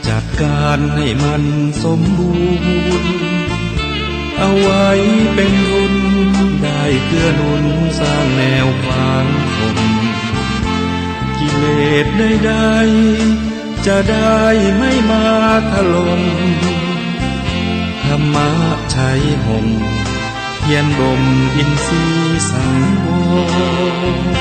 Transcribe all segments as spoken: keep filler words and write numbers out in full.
จัดก๋านหื้อมันสมบูรณ์ เอาไว้เป๋นทุน ได้เกื้อหนุนสร้างแนวขวางคม กิเลสใดๆ จะได้ไม่มาถล่ม ธรรมะไถ่ห่ม เพียรบ่มอินทรีย์สังวร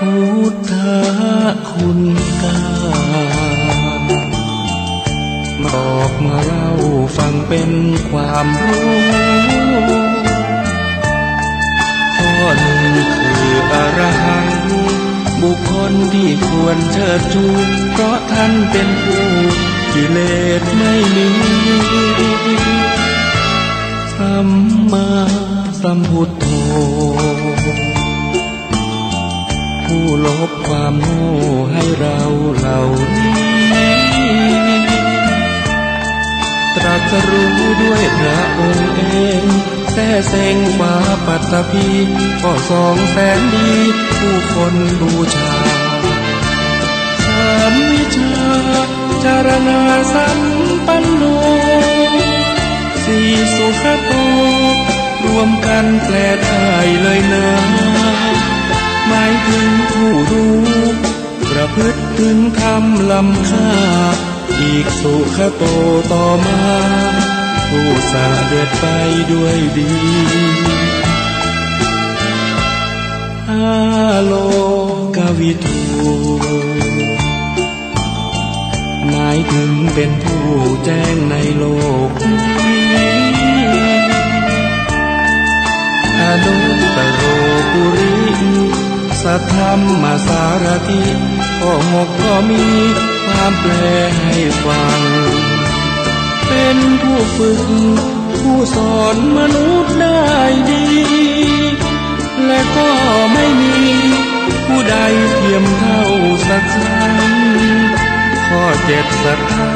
พุทธคุณเก้า บอกมาเล่าฟังเป๋นความฮู้ ข้อนึ่งคืออรหัง บุคคลตี้ควรเชิดชู เพราะต้านเป๋นผู้กิเลสไม่มี สัมมาสัมพุทโธ ผู้ลบความโง่หื้อเราเหล่านี้ ตรัสรู้ด้วยพระองค์เอง แส้เซ็งฟ้าปัตตภี ก็ส่องแสงดี ผู้คนบูชา สัมมิจฉาจารณาสัมปันโน สีสุขโต รวมกั๋นแปลได้เลยนา หมายเถิงผู้ฮู้ ประพฤติเถิงธรรมล้ำค่า อีกสุขโตต่อมา ผู้เสด็จไปด้วยดี อาโลกวิทู หมายเถิงเป๋นผู้แจ้งในโลกนี้ อนุตตโรปุริสัทธัมมสารถิ ข้อหกก็มีความแปลหื้อฟัง เป๋นผู้ฝึก ผู้สอนมนุษย์ได้ดี และก็ไม่มีผู้ใดเทียมเท่าสักครั้ง ข้อเจ็ดสัทธา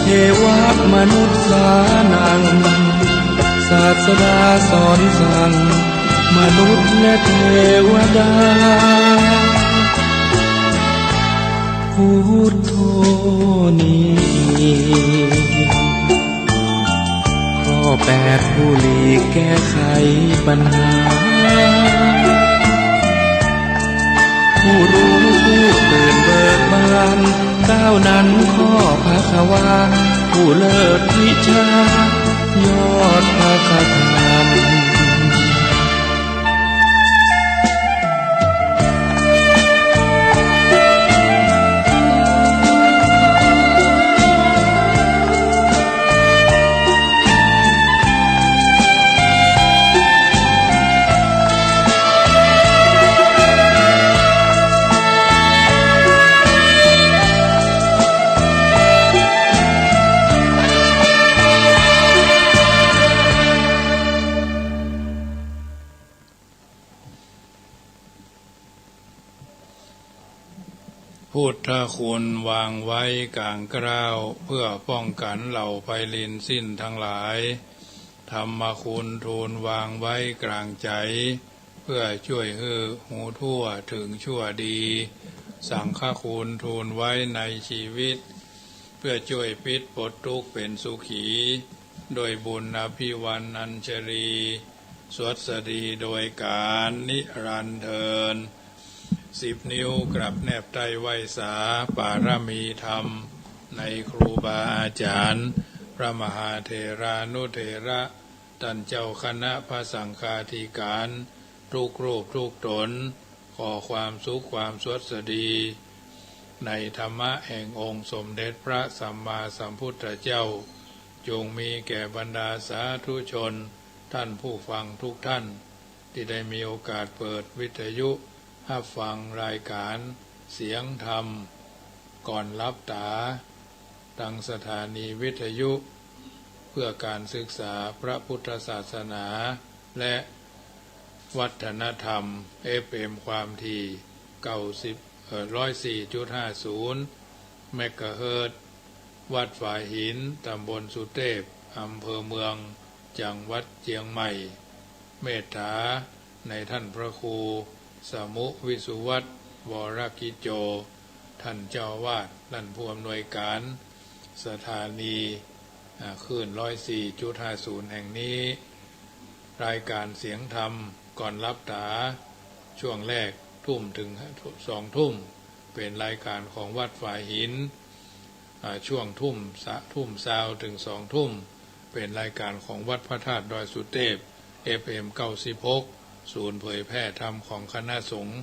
เทวะมนุสสานัง ศาสดาสอนสั่ง มนุษย์และเทวดา พุทโธนี้ ข้อแปดผู้หลีกแก้ไขปัญหา ผู้รู้ผู้ตื่นเบิกบาน เก้านั้นข้อภควา ผู้เลิศวิชา ยอดพระคธรรม พุทธคุณวางไว้ก๋างเกล้า เพื่อป้องกั๋นเหล่าไพลินสิ้นตังหลาย ธรรมคุณทูลวางไว้ก๋างใจ๋ เพื่อจ้วยหื้อฮู้ทั่วเถิงชั่วดี สังฆคุณทูลไว้ในจีวิต เพื่อจ้วยปิดปลดตุ๊กข์เป๋นสุขี โดยบุญอภิวรรณัญชลี สวัสดีโดยก๋าลนิรันดร์เทอญ สิบนิ้วกราบแนบใต้ไหว้สาปารมีธรรมในครูบาอาจ๋ารย์ พระมหาเถรานุเถระ ต้านเจ้าคณะพระสังฆาธิการ ทุกรูปทุกต๋น ขอความสุขความสวัสดี ในธรรมะแห่งองค์สมเด็จพระสัมมาสัมพุทธเจ้า จงมีแก่บรรดาสาธุชน ต้านผู้ฟังทุกต้าน ตี้ได้มีโอกาสเปิดวิทยุฮับฟังรายก๋านเสียงธรรม ก่อนหลับต๋า ตางสถานีวิทยุเพื่อก๋านศึกษาพระพุทธศาสนา และวัฒนธรรม เอฟเอ็ม ความถี่ เก้าสิบ เอ่อ ร้อยสี่จุดห้าศูนย์ เมกะเฮิรตซ์ วัดฝายหิน ต๋ำบลสุเตพ อำเภอเมือง จังหวัดเจียงใหม่ เมตต๋าในต้านพระครู สมุ วิสุวัฒน์ วรกิจโจ ต้านเจ้าอาวาส ต้านผู้อำนวยก๋านสถานี อ่า คลื่น ร้อยสี่จุดห้าศูนย์ แห่งนี้ รายก๋านเสียงธรรมก่อนหลับต๋า ช่วงแรกทุ่มเถิงสองทุ่ม เป๋นรายก๋านของวัดฝายหิน อ่า ช่วงทุ่ม สะ ทุ่มซาวเถิงสองทุ่ม เป๋นรายก๋านของวัดพระธาตุดอยสุเตพ เอฟเอ็ม เก้าสิบหก ศูนย์เผยแผ่ธรรมของคณะสงฆ์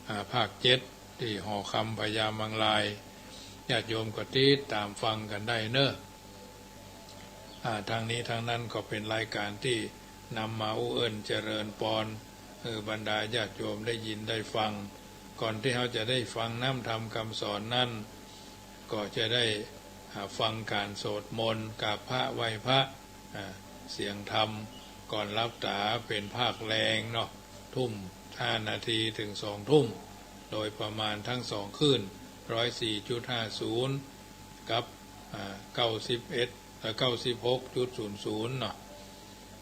อ่า ภาคเจ็ด ตี้หอคำพญามังราย ญาติโยมก็ติดต๋ามฟังกั๋นได้เนาะ อ่า ทั้งนี้ทั้งนั้นก็เป๋นรายก๋านตี้นำมาอู้เอิ้นเจริญปอน หื้อบรรดาญาติโยมได้ยินได้ฟัง ก่อนตี้เฮาจะได้ฟังน้ำธรรมกำสอนนั้น ก็จะได้ อ่า ฟังก๋านสวดมนต์ กราบพระไหว้พระ อ่า เสียงธรรม ก่อนหลับต๋า เป๋นภาคแลงเนาะ ทุ่มห้านาทีเถิงสองทุ่ม โดยประมาณทั้งสองคลื่น ร้อยสี่จุดห้าศูนย์ กับ อ่า เก้าสิบเอ็ด เอ่อ เก้าสิบหกจุดศูนย์ศูนย์ เนาะ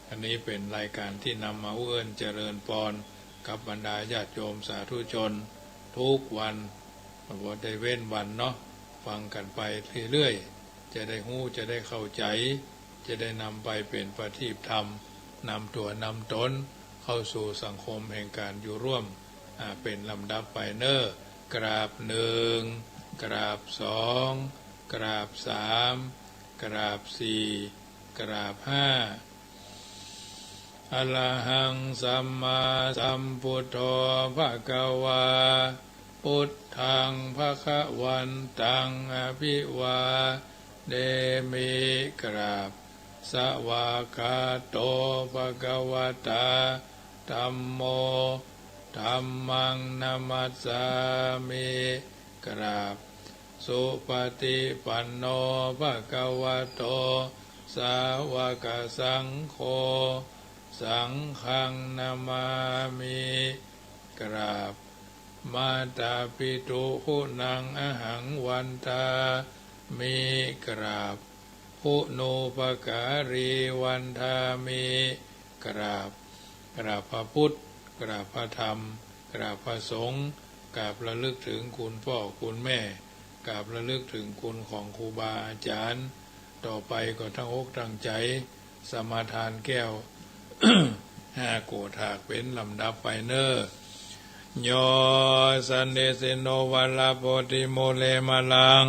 อันนี้เป๋นรายก๋านตี้นำมาอู้เอิ้นเจริญปอนกับบรรดาญาติโยมสาธุชนทุกวัน บ่ได้เว้นวันเนาะ ฟังกั๋นไปเรื่อยๆ จะได้ฮู้ จะได้เข้าใจ๋ จะได้นำไปเป๋นประทีปธรรม นำตั๋วนำต๋นเข้าสู่สังคมแห่งก๋านอยู่ร่วม อ่า เป๋นลำดับไปเนาะ กราบหนึ่ง กราบสอง กราบสาม กราบสี่ กราบห้า อะระหังสัมมาสัมพุทโธ ภะคะวา พุทธัง ภะคะวันตัง อะภิวาเทมิ กราบ สวากขาโต ภะคะวะตา ธัมโม ธัมมัง นะมัสสามิ กราบ สุปะฏิปันโน ภะคะวะโต สาวกสังโฆ สังฆัง นะมามิ กราบ มาตาปิตุ กุณัง อะหัง วันทามิ กราบ กุณูปการี วันทามิ กราบ กราบพระพุทธ กราบพระธรรม กราบพระสงฆ์ กราบระลึกเถิงคุณพ่อคุณแม่ กราบระลึกเถิงคุณของครูบาอาจ๋ารย์ ต่อไปก็ตั้งอกตั้งใจ๋ สมาทานแก้ว ห้าโกฏฐากเป๋นลำดับไปเนาะ โย สันนิสินโน วะระโพธิมูเล มะลัง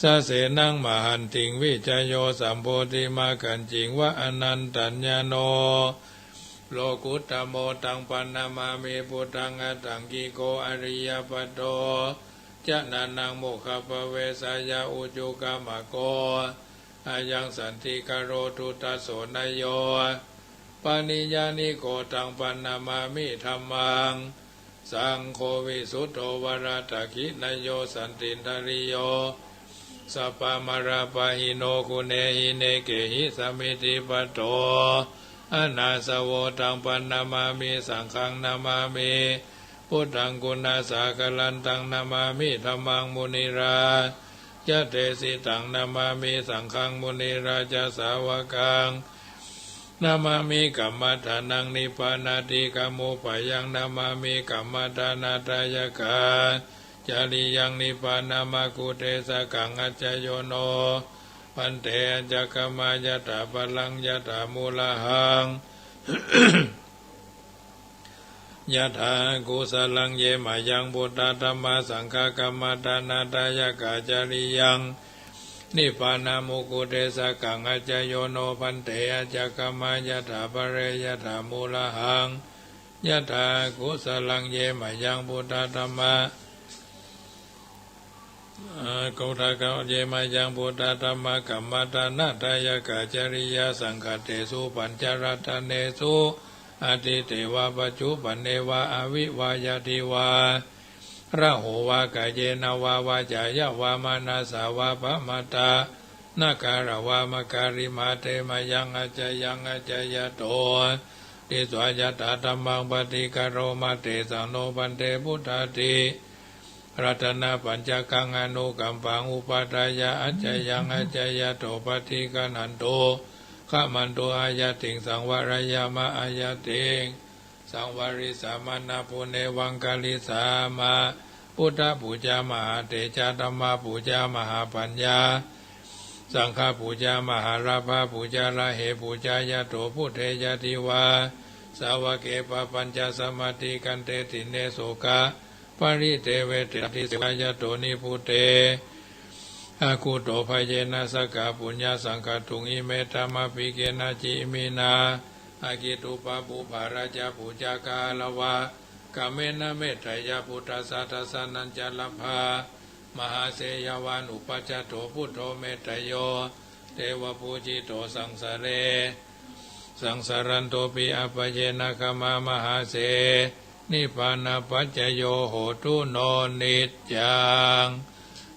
สะเสนัง มหันติง วิชะโย สัมโพธิมักขัญญิง วะ อะนันตัญญาโณ โลกุตตะโม ตัง ปัณณามามิ พุทธัง อัตถังคิโก อริยะปัตโต จะนะนัง โมคคัพพะเวสสะยะ อุจุกัมมะโก อะยังสันติกะโร ทุตตะโส นะโย ปะนิยานิโก ตัง ปัณณามามิ ธัมมัง สังโฆ วิสุทโธ วะระตะขินะโย สันตินทะริโย สัพพะมะระปะหิโน กุเณหิเณเกหิ สะมิทธิปัตโต อะนาสะโว ตัง ปัณณามามิ สังฆัง นะมามิ พุทธัง กุณาสาคะลันตัง นะมามิ ธัมมัง มุนิราจะเสสิตัง นะมามิ สังฆัง มุนิราจะสาวะกัง นะมามิ กัมมัฏฐานัง นิพพานาธิกามุปปายัง นะมามิ กัมมัฏฐานาทายะกาจาริยัง นิพพานะมะกุเทสะกัง อัจจโยโน ภันเต อัจจคมายะถา ปะลังยะถา มูลหัง Yathā kusalaṃ ye mayaṃ buddha dhammā saṅghā kammaṭṭhānā dāyakā cariyaṃ nibbānamukudesakaṃ accayo no bhante accakamma yathā pare yathā mūlahaṃ. Yathā kusalaṃ ye mayaṃ buddha dhammā Kauthaka ye mayaṃ buddha dhamma kammaṭṭhāna dāyakā cariyā saṅghattesu pañcaratane su atīte vā paccuppane vā avivayadi vā raho vā kāyena vā vācāya vā manasā vā pamattā nā garavā makkharimā te mayaṃ accayaṃ accayato disvā yathā dhammaṃ paṭikaroma tesaṃ no bhante buddhādi ratanapañcakaṃ anukampaṃ upādāya accayaṃ accayato paṭiggaṇhantu khamantu āyatiṃ saṃvarayāma āyatiṃ saṃvarissāma nāpunevaṃ karisāma. Buddhapūjā mahātejā dhammapūjā mahāpaññā saṅghapūjā mahālābhapūjā rahe pūjāyato buddhe yadi vā sāvake pappañca samādhi kande dine sokā parideveṭe atthi sevā yato nibbute akuddo bhayena sakka puññasaṅkhātuṃ ime dhammabhikkhena ci iminā aggi duppabhū bārajā pūjā gahāravā kammena metteyya buddhassa dassanañca labbhā mahāseyyavanupajjhato buddho metteyo devapūjito saṃsare saṃsarantopi appayena khamā mahāse nibbānapaccayo hotu no niccaṃ.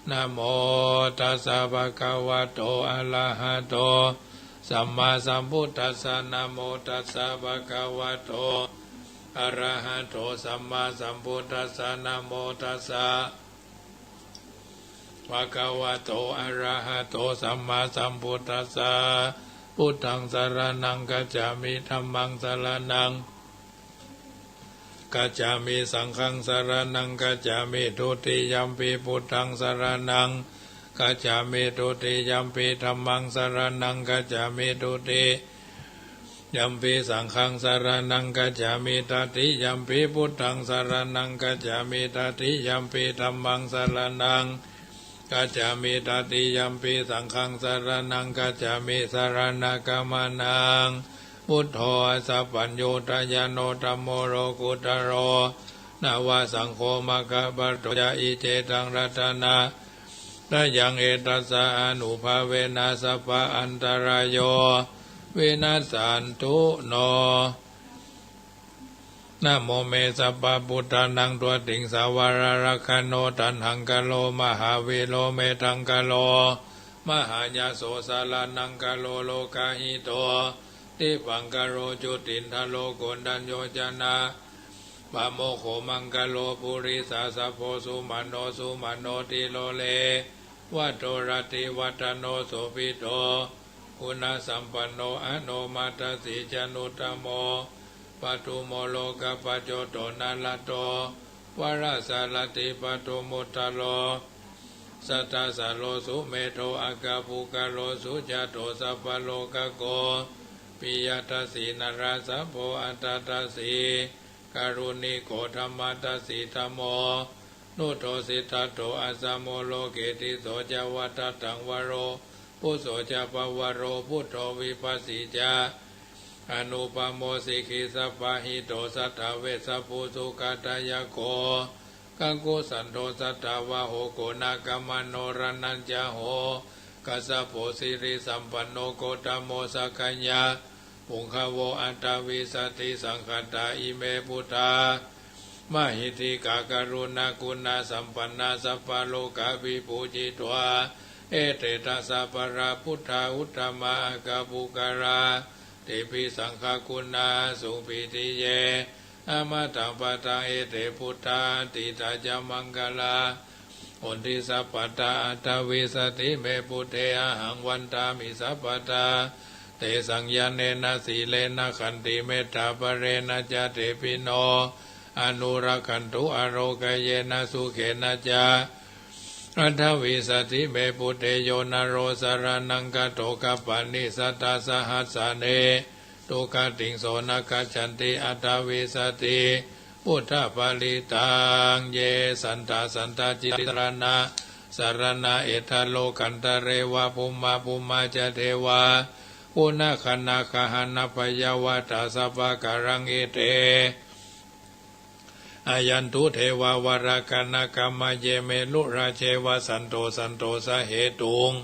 Namo tassa bhagavato arahato sammāsambuddhassa. Namo tassa bhagavato arahato sammāsambuddhassa. Namo tassa bhagavato arahato sammāsambuddhassa. Buddhaṃ saraṇaṃ gacchāmi. Dhammaṃ saraṇaṃ gacchāmi. Saṅghaṃ saraṇaṃ gacchāmi. Dutiyampi buddhaṃ saraṇaṃ gacchāmi. Dutiyampi dhammaṃ saraṇaṃ gacchāmi. Duti yampi saṅghaṃ saraṇaṃ gacchāmi. Tatiyampi buddhaṃ saraṇaṃ gacchāmi. Tatiyampi dhammaṃ saraṇaṃ gacchāmi. Tatiyampi saṅghaṃ saraṇaṃ gacchāmi. Saraṇagamanaṃ buddho assa paññuttayāno dhammo lokuttaro nava saṅgho maggappado ca. Iccetaṃ ratana tayaṃ etassa ānubhāvena sabba antarāyo vinassantu no. Namo me sabbabuddhānaṃ dvattiṃsavārarakkhaṇo taṇhaṅkaro mahāvīro medhaṅkaro mahāyaso saraṇaṅkaro lokahito dīpaṅkaro jotindharo koṇḍañño jana pāmokho maṅgalo purisāsabho sumano sumano dhiro reva to rativaḍḍhano sobhito guṇasampanno anomadassī januttamo padumo lokapajjoto nārato varasārathī padumuttaro sattasāro sumedho akkhapuggalho sujato sabbalokaggo piyadassī narāsabho atthadassī kāruṇiko dhammadassi dhammo nuddho siddhattho asamo loke tisso ca vadattaṃ varo phusso ca pavvaro buddho vipassī ca anupamo sikhī sabbahito satthā vessabhū sukhadāyako kakusandho satthāvaho koṇāgamano raṇañjaho kassapo sirisampanno gotamo sakyapuṅgavo aṭṭhavīsati saṅkhattā ime buddhā mahiddhikā karuṇāguṇasampannā sabbalokavibhūjitā ete dasabalā buddhā uttamā aggapuggalā tepi saṅghaguṇāsubhitiye amataṃ padaṃ ete buddhā atītā ca maṅgalā honti sabbadā aṭṭhavīsati me buddhe ahaṃ vandāmi sabbadā tesaṃ ñāṇena sīlena khantimettābalena ca tepi no anurakkhantu ārogayena sukhena ca aṭṭhavīsati me buddhe yo naro saraṇaṃ gato kappati sattasahassāni duggatiṃ so na gacchanti aṭṭhavīsati Buddhaparittaṃ. Ye sandā santā cittasaraṇā saraṇā, ete lokantare va bhummā bhummā ca devā puggalā gahānakkahānā byāvatā sabbakālaṃ ete āyantu devā valakanakkhamā. Ye merurājeva santo santosahetuṃ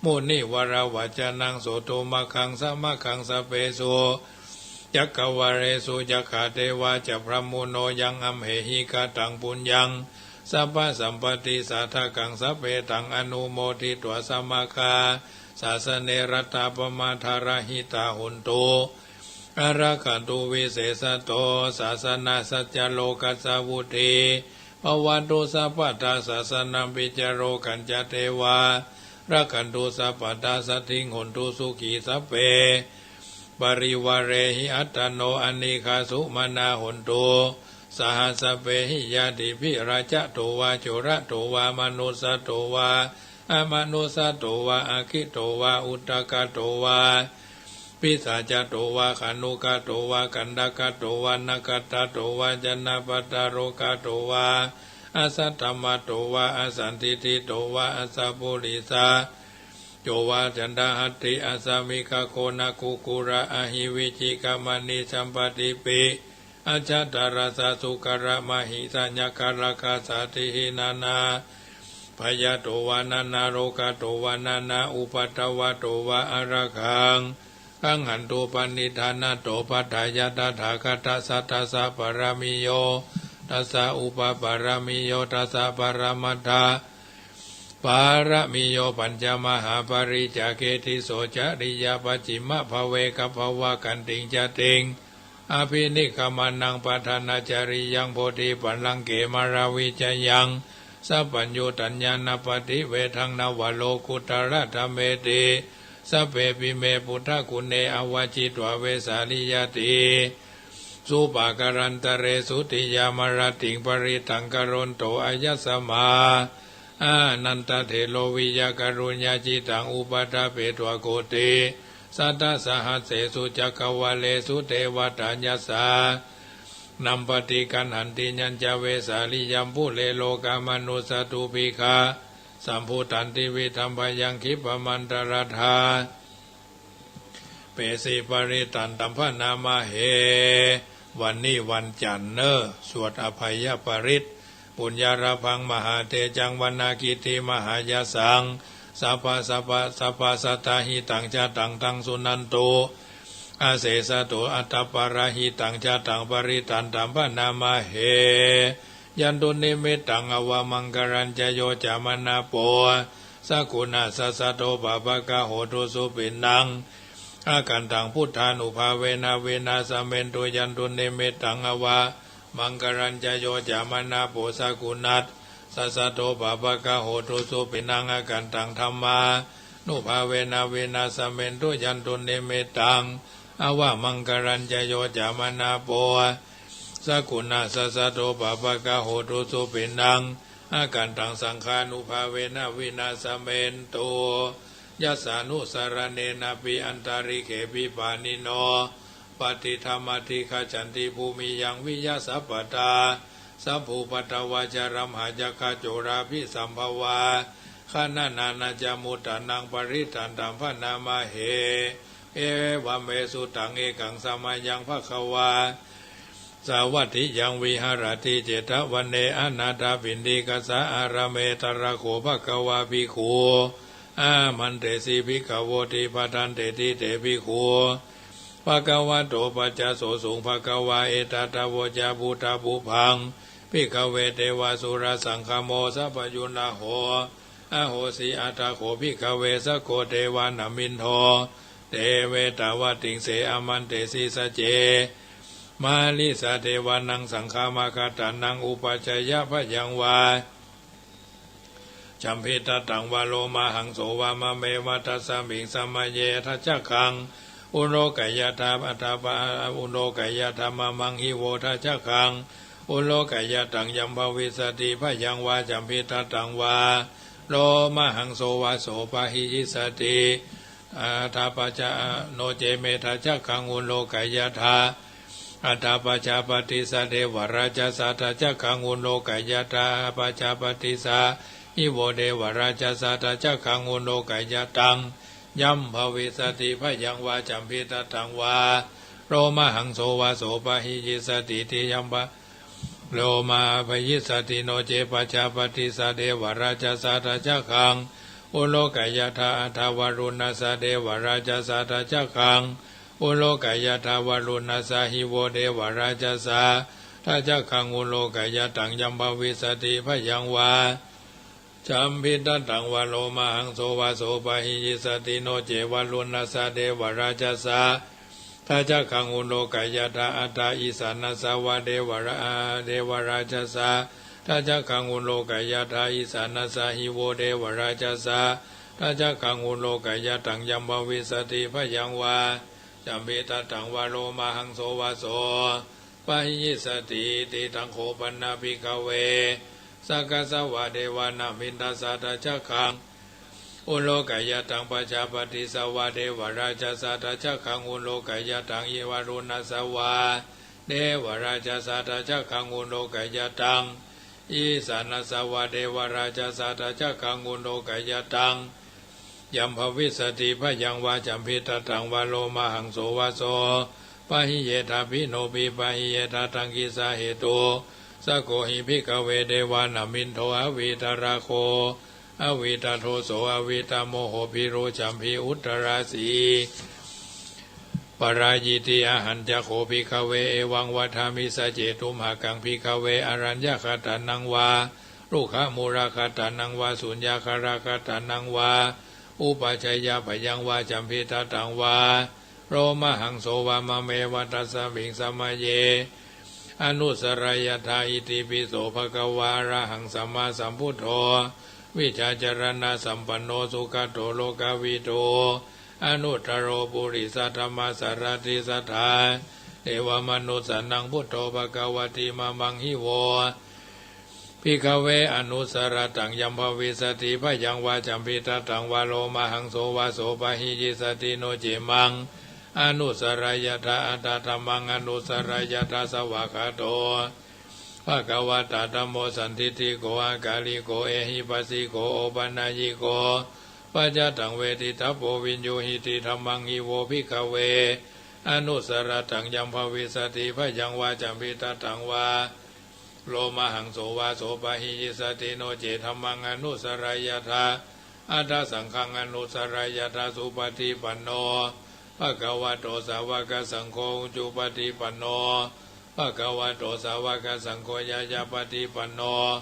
munivaravacanaṃ sutuvā maggaṃ sāmaggaṃ sabbesu cakkavāḷesu, yakkhā devā ca brahmuno yaṃ amhehi kataṃ puññaṃ sabbasampattidāyakaṃ sabbe taṃ anumoditvā samaggaṃ sāsane rattāppamattharahitā hontu arahantu visesato. Sāsanassa ca lokassa vuḍḍhī bhavatu sabbadā, sāsanampi ca lokañca devā rakkhantu sabbadā. Saddhiṃ hontu sukhī sabbe parivāḷehi attano anīghā sumānā hontu saha sabbehi ñātibhi. Rājato vā corato vā manussato vā amanussato vā aggito vā udakato vā pisācato vā khāṇukato vā kaṇṭakato vā nakkhattato vā janapadarogato vā asaddhammato vā asandiṭṭhito vā asappurisato vā caṇḍahatthi assamigagonakukkuḷa ahi vicchikamaṇisappadīpi ajjhattaracchasūkaramahisayakkharājasatthihi nānābhayato vā nānārogato vā nānāupaddavato vā aragaṃ gaṇhantu paṇidhānato paṭṭhāya tathāgatassa dasa pāramiyo dasa upapāramiyo dasa paramatthapāramiyo pañca mahāpariccāge tisso cariyā pacchimabbhave gabbhāvakkantiṃ jātiṃ abhinikkhamanaṃ padhānacariyaṃ bodhipallaṅke māravijayaṃ sabbaññutañāṇappaṭivedhaṃ navalokuttaradhammeti sabbepime buddhaguṇe āvajjitvā vesāliyā tīsu pākārantaresu tiyāmarattiṃ parittaṃ karonto āyasmā ānandatthero viya kāruññacittaṃ upaṭṭhapetvā koṭisatasahassesu cakkavāḷesu devatā yassāṇaṃ paṭiggaṇhanti yañca vesāliyaṃ pure rogāmanussadubbhikkhasambhūtan tividhaṃ bhayaṃ khippamantaradhāpesi parittaṃ taṃ bhaṇāma he. วันนี้วันจันทร์เนอะ สวดอภัยปริตร Puññālabhaṃ mahātejaṃ vanagiriṃ mahāyassaṃ sabba sabba sabba sattahitaṃ jataṃ taṃ suṇantu asesato. Atha pārahitaṃ jataṃ parittaṃ taṃ bhaṇāma he. Yandunnimittaṃ avamaṅgalañca yo cāmanāpo sakuṇassa saddo pāpaggaho dussupinaṃ akantaṃ buddhānubhāvena vināsamentu. Yandunnimittaṃ avamaṅgalañca yo cāmanāpo sakuṇassa saddo pāpaggaho dussupinaṃ akantaṃ dhammānubhāvena vināsamentu. Yandunnimittaṃ avamaṅgalañca yo cāmanāpo sakuṇassa saddo pāpaggaho dussupinaṃ akantaṃ saṅghānubhāvena vināsamentu. Yassānussaraṇena pi antalikkhe pi pāṇino patiṭṭham adhigacchanti bhūmiyaṃ viya sabbadā. Sabbupaddavā ca lamhā yakkhā coḷābhisambhavā gaṇanā nañca muttanaṃ parittaṃ taṃ bhaṇāma he. Evaṃ me sutaṃ. Ekaṃ samayaṃ bhagavā sāvatthiyaṃ viharati jetavane anāthapiṇḍikassa ārāme. Tatra kho bhagavā bhikkhū āmantesi bhikkhavoti. Bhadanteti te bhikkhū bhagavato paccassosuṃ. Bhagavā etadavoca. Phuṭṭhapubbaṃ bhikkhave devasurasaṅgamo sabbayuṇṇaho ahosi. Atha kho bhikkhave sakko devānaṃ indo devetāvattiṃse āmantesi sace mārisaddevānaṃ saṅghamāgatānaṃ upajjhāyabhayaṃ vā jambittattaṃ vā lomahaṃso vā māmeva tasmiṃ samaye. Dhajaggaṃ uḷokayathā atha pa uḷokayathā mamaṃ hi vo dhajaggaṃ uḷokayathā. Yaṃ bhavissati bhayaṃ vā jambittattaṃ vā lomahaṃso vā so pahīyissati atha pacca no ce me dhajaggaṃ uḷokayathā Atha pajāpatissa devarājassa tacchaggaṃ uḷokayatha. Pajāpatissa hi vo devarājassa tacchaggaṃ uḷokayataṃ yam bhavissati bhayaṃ vā chambittattaṃ vā lomahaṃso vā sopahiyissatiti. Yam bha- lomā bhavissati. No ce pajāpatissa devarājassa tacchaggaṃ uḷokayatha. Atha varuṇṇassa devarājassa tacchaggaṃ uḷokayatha. Varuṇṇassa hi vo devarājassa tacchaggaṃ uḷokayataṃ yam bhavissati bhayaṃ vā chambittattaṃ vā lomahaṃso vā sopahiyissati. No ce varuṇṇassa devarājassa tacchaggaṃ uḷokayatha. Atha issāṇassa vā devarā- devarājassa tacchaggaṃ uḷokayatha. Issāṇassa hi vo devarājassa tacchaggaṃ uḷokayataṃ yam bhavissati bhayaṃ vā chambittattaṃ vā lomahaṃso vā sopahiyissatīti. Taṃ kho pana bhikkhave sakassa vā devā nāmittassa tacchaggaṃ uḷokayataṃ pajāpatissa vā devarājassa tacchaggaṃ uḷokayataṃ varuṇṇassa vā devarājassa tacchaggaṃ uḷokayataṃ issāṇassa vā devarājassa tacchaggaṃ uḷokayataṃ yam bhavissati bhayaṃ vā chambittattaṃ vā lomahaṃso vā sopahiyetha pino pipahiyetha. Taṃ kissa hetu? Sakko hi bhikkhave devā nāmitto avītarāgo avītadoso avītamoho bhīrucchambī uttarāsī parāyiti. Ahañca kho bhikkhave evaṃ vadāmi: sacce tumhakaṃ bhikkhave araññakaṭṭhānaṃ vā rukkhamūlakaṭṭhānaṃ vā suññagāhakaṭṭhānaṃ vā upajjhāyabhayaṃ vā chambittattaṃ vā lomahaṃso vā mameva tasmiṃ samaye anussarayyatha. Itipi so bhagavā arahaṃ sammāsambuddho vijjācaraṇasampanno sugato lokavidū anuttaro purisadammasārathi satthā devamanussānaṃ buddho bhagavāti. Mamaṃ hi vo bhikkhave anussarattaṃ yam bhavissati bhayaṃ vā chambittattaṃ vā lomahaṃso vā sopahiyissati. No ce maṃ anussarayyatha. Atha dhammaṃ anussarayyatha. Svākkhāto bhagavatā dhammo sandiṭṭhiko akāliko ehipassiko opanayiko paccattaṃ veditabbo viññūhīti. Dhammaṃ hi vo bhikkhave anussarattaṃ yam bhavissati bhayaṃ vā chambittattaṃ vā lomahaṃso vā sopahiyissati. No ce dhammaṃ anussarayyatha. Atha saṅghaṃ anussarayyatha. Supaṭipanno bhagavato sāvakasaṅgho, ujupaṭipanno bhagavato sāvakasaṅgho, ñāyapaṭipanno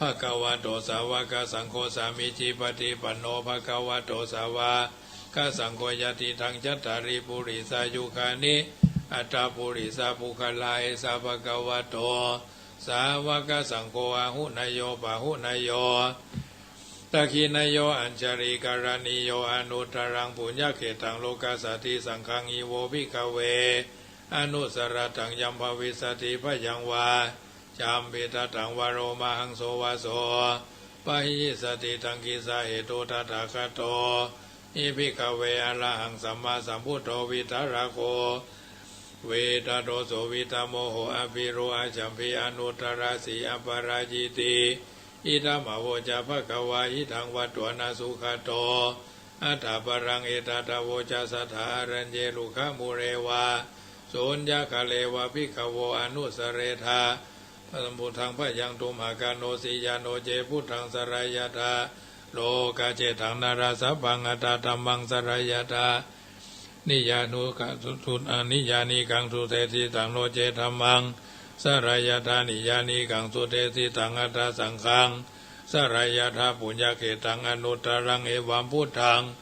bhagavato sāvakasaṅgho, sāmīcipaṭipanno bhagavato sāvakasaṅgho, yadidaṃ cattāri purisayugāni aṭṭha purisapuggalā, esa bhagavato sāvakasaṅgho, āhuneyyo pāhuneyyo dakkhiṇeyyo añjalikaraṇīyo anuttaraṃ puññakkhettaṃ lokassāti. Saṅghaṃ hi vo bhikkhave anussarattaṃ yam bhavissati bhayaṃ vā chambittattaṃ vā lomahaṃso vā sopahiyissati. Taṃ kissa hetu? Tathāgato hi bhikkhave arahaṃ sammāsambuddho vītarāgo vītadoso vītamoho avirūḷhacchambī anuttarāsī aparājitī. Idamavoca bhagavā. Idaṃ vatvana sugato aṭṭhaṃ paraṃ. Etadavoca satthā āraññe rukkhamūle vā suññagāre vā bhikkhavo anussarettha sambuddhaṃ bhayaṃ tumhakā nosi. Yā no ce buddhaṃ sarayyatha lokassetaṃ narāsabhaṃ, atha dhammaṃ sarayyatha niyyānikaṃ su- su- niyyānikaṃ sudesitaṃ, no ce dhammaṃ sarayyatha niyyānikaṃ sudesitaṃ, atha saṅghaṃ sarayyatha puññakkhettaṃ anuttaraṃ. Evaṃ buddhaṃ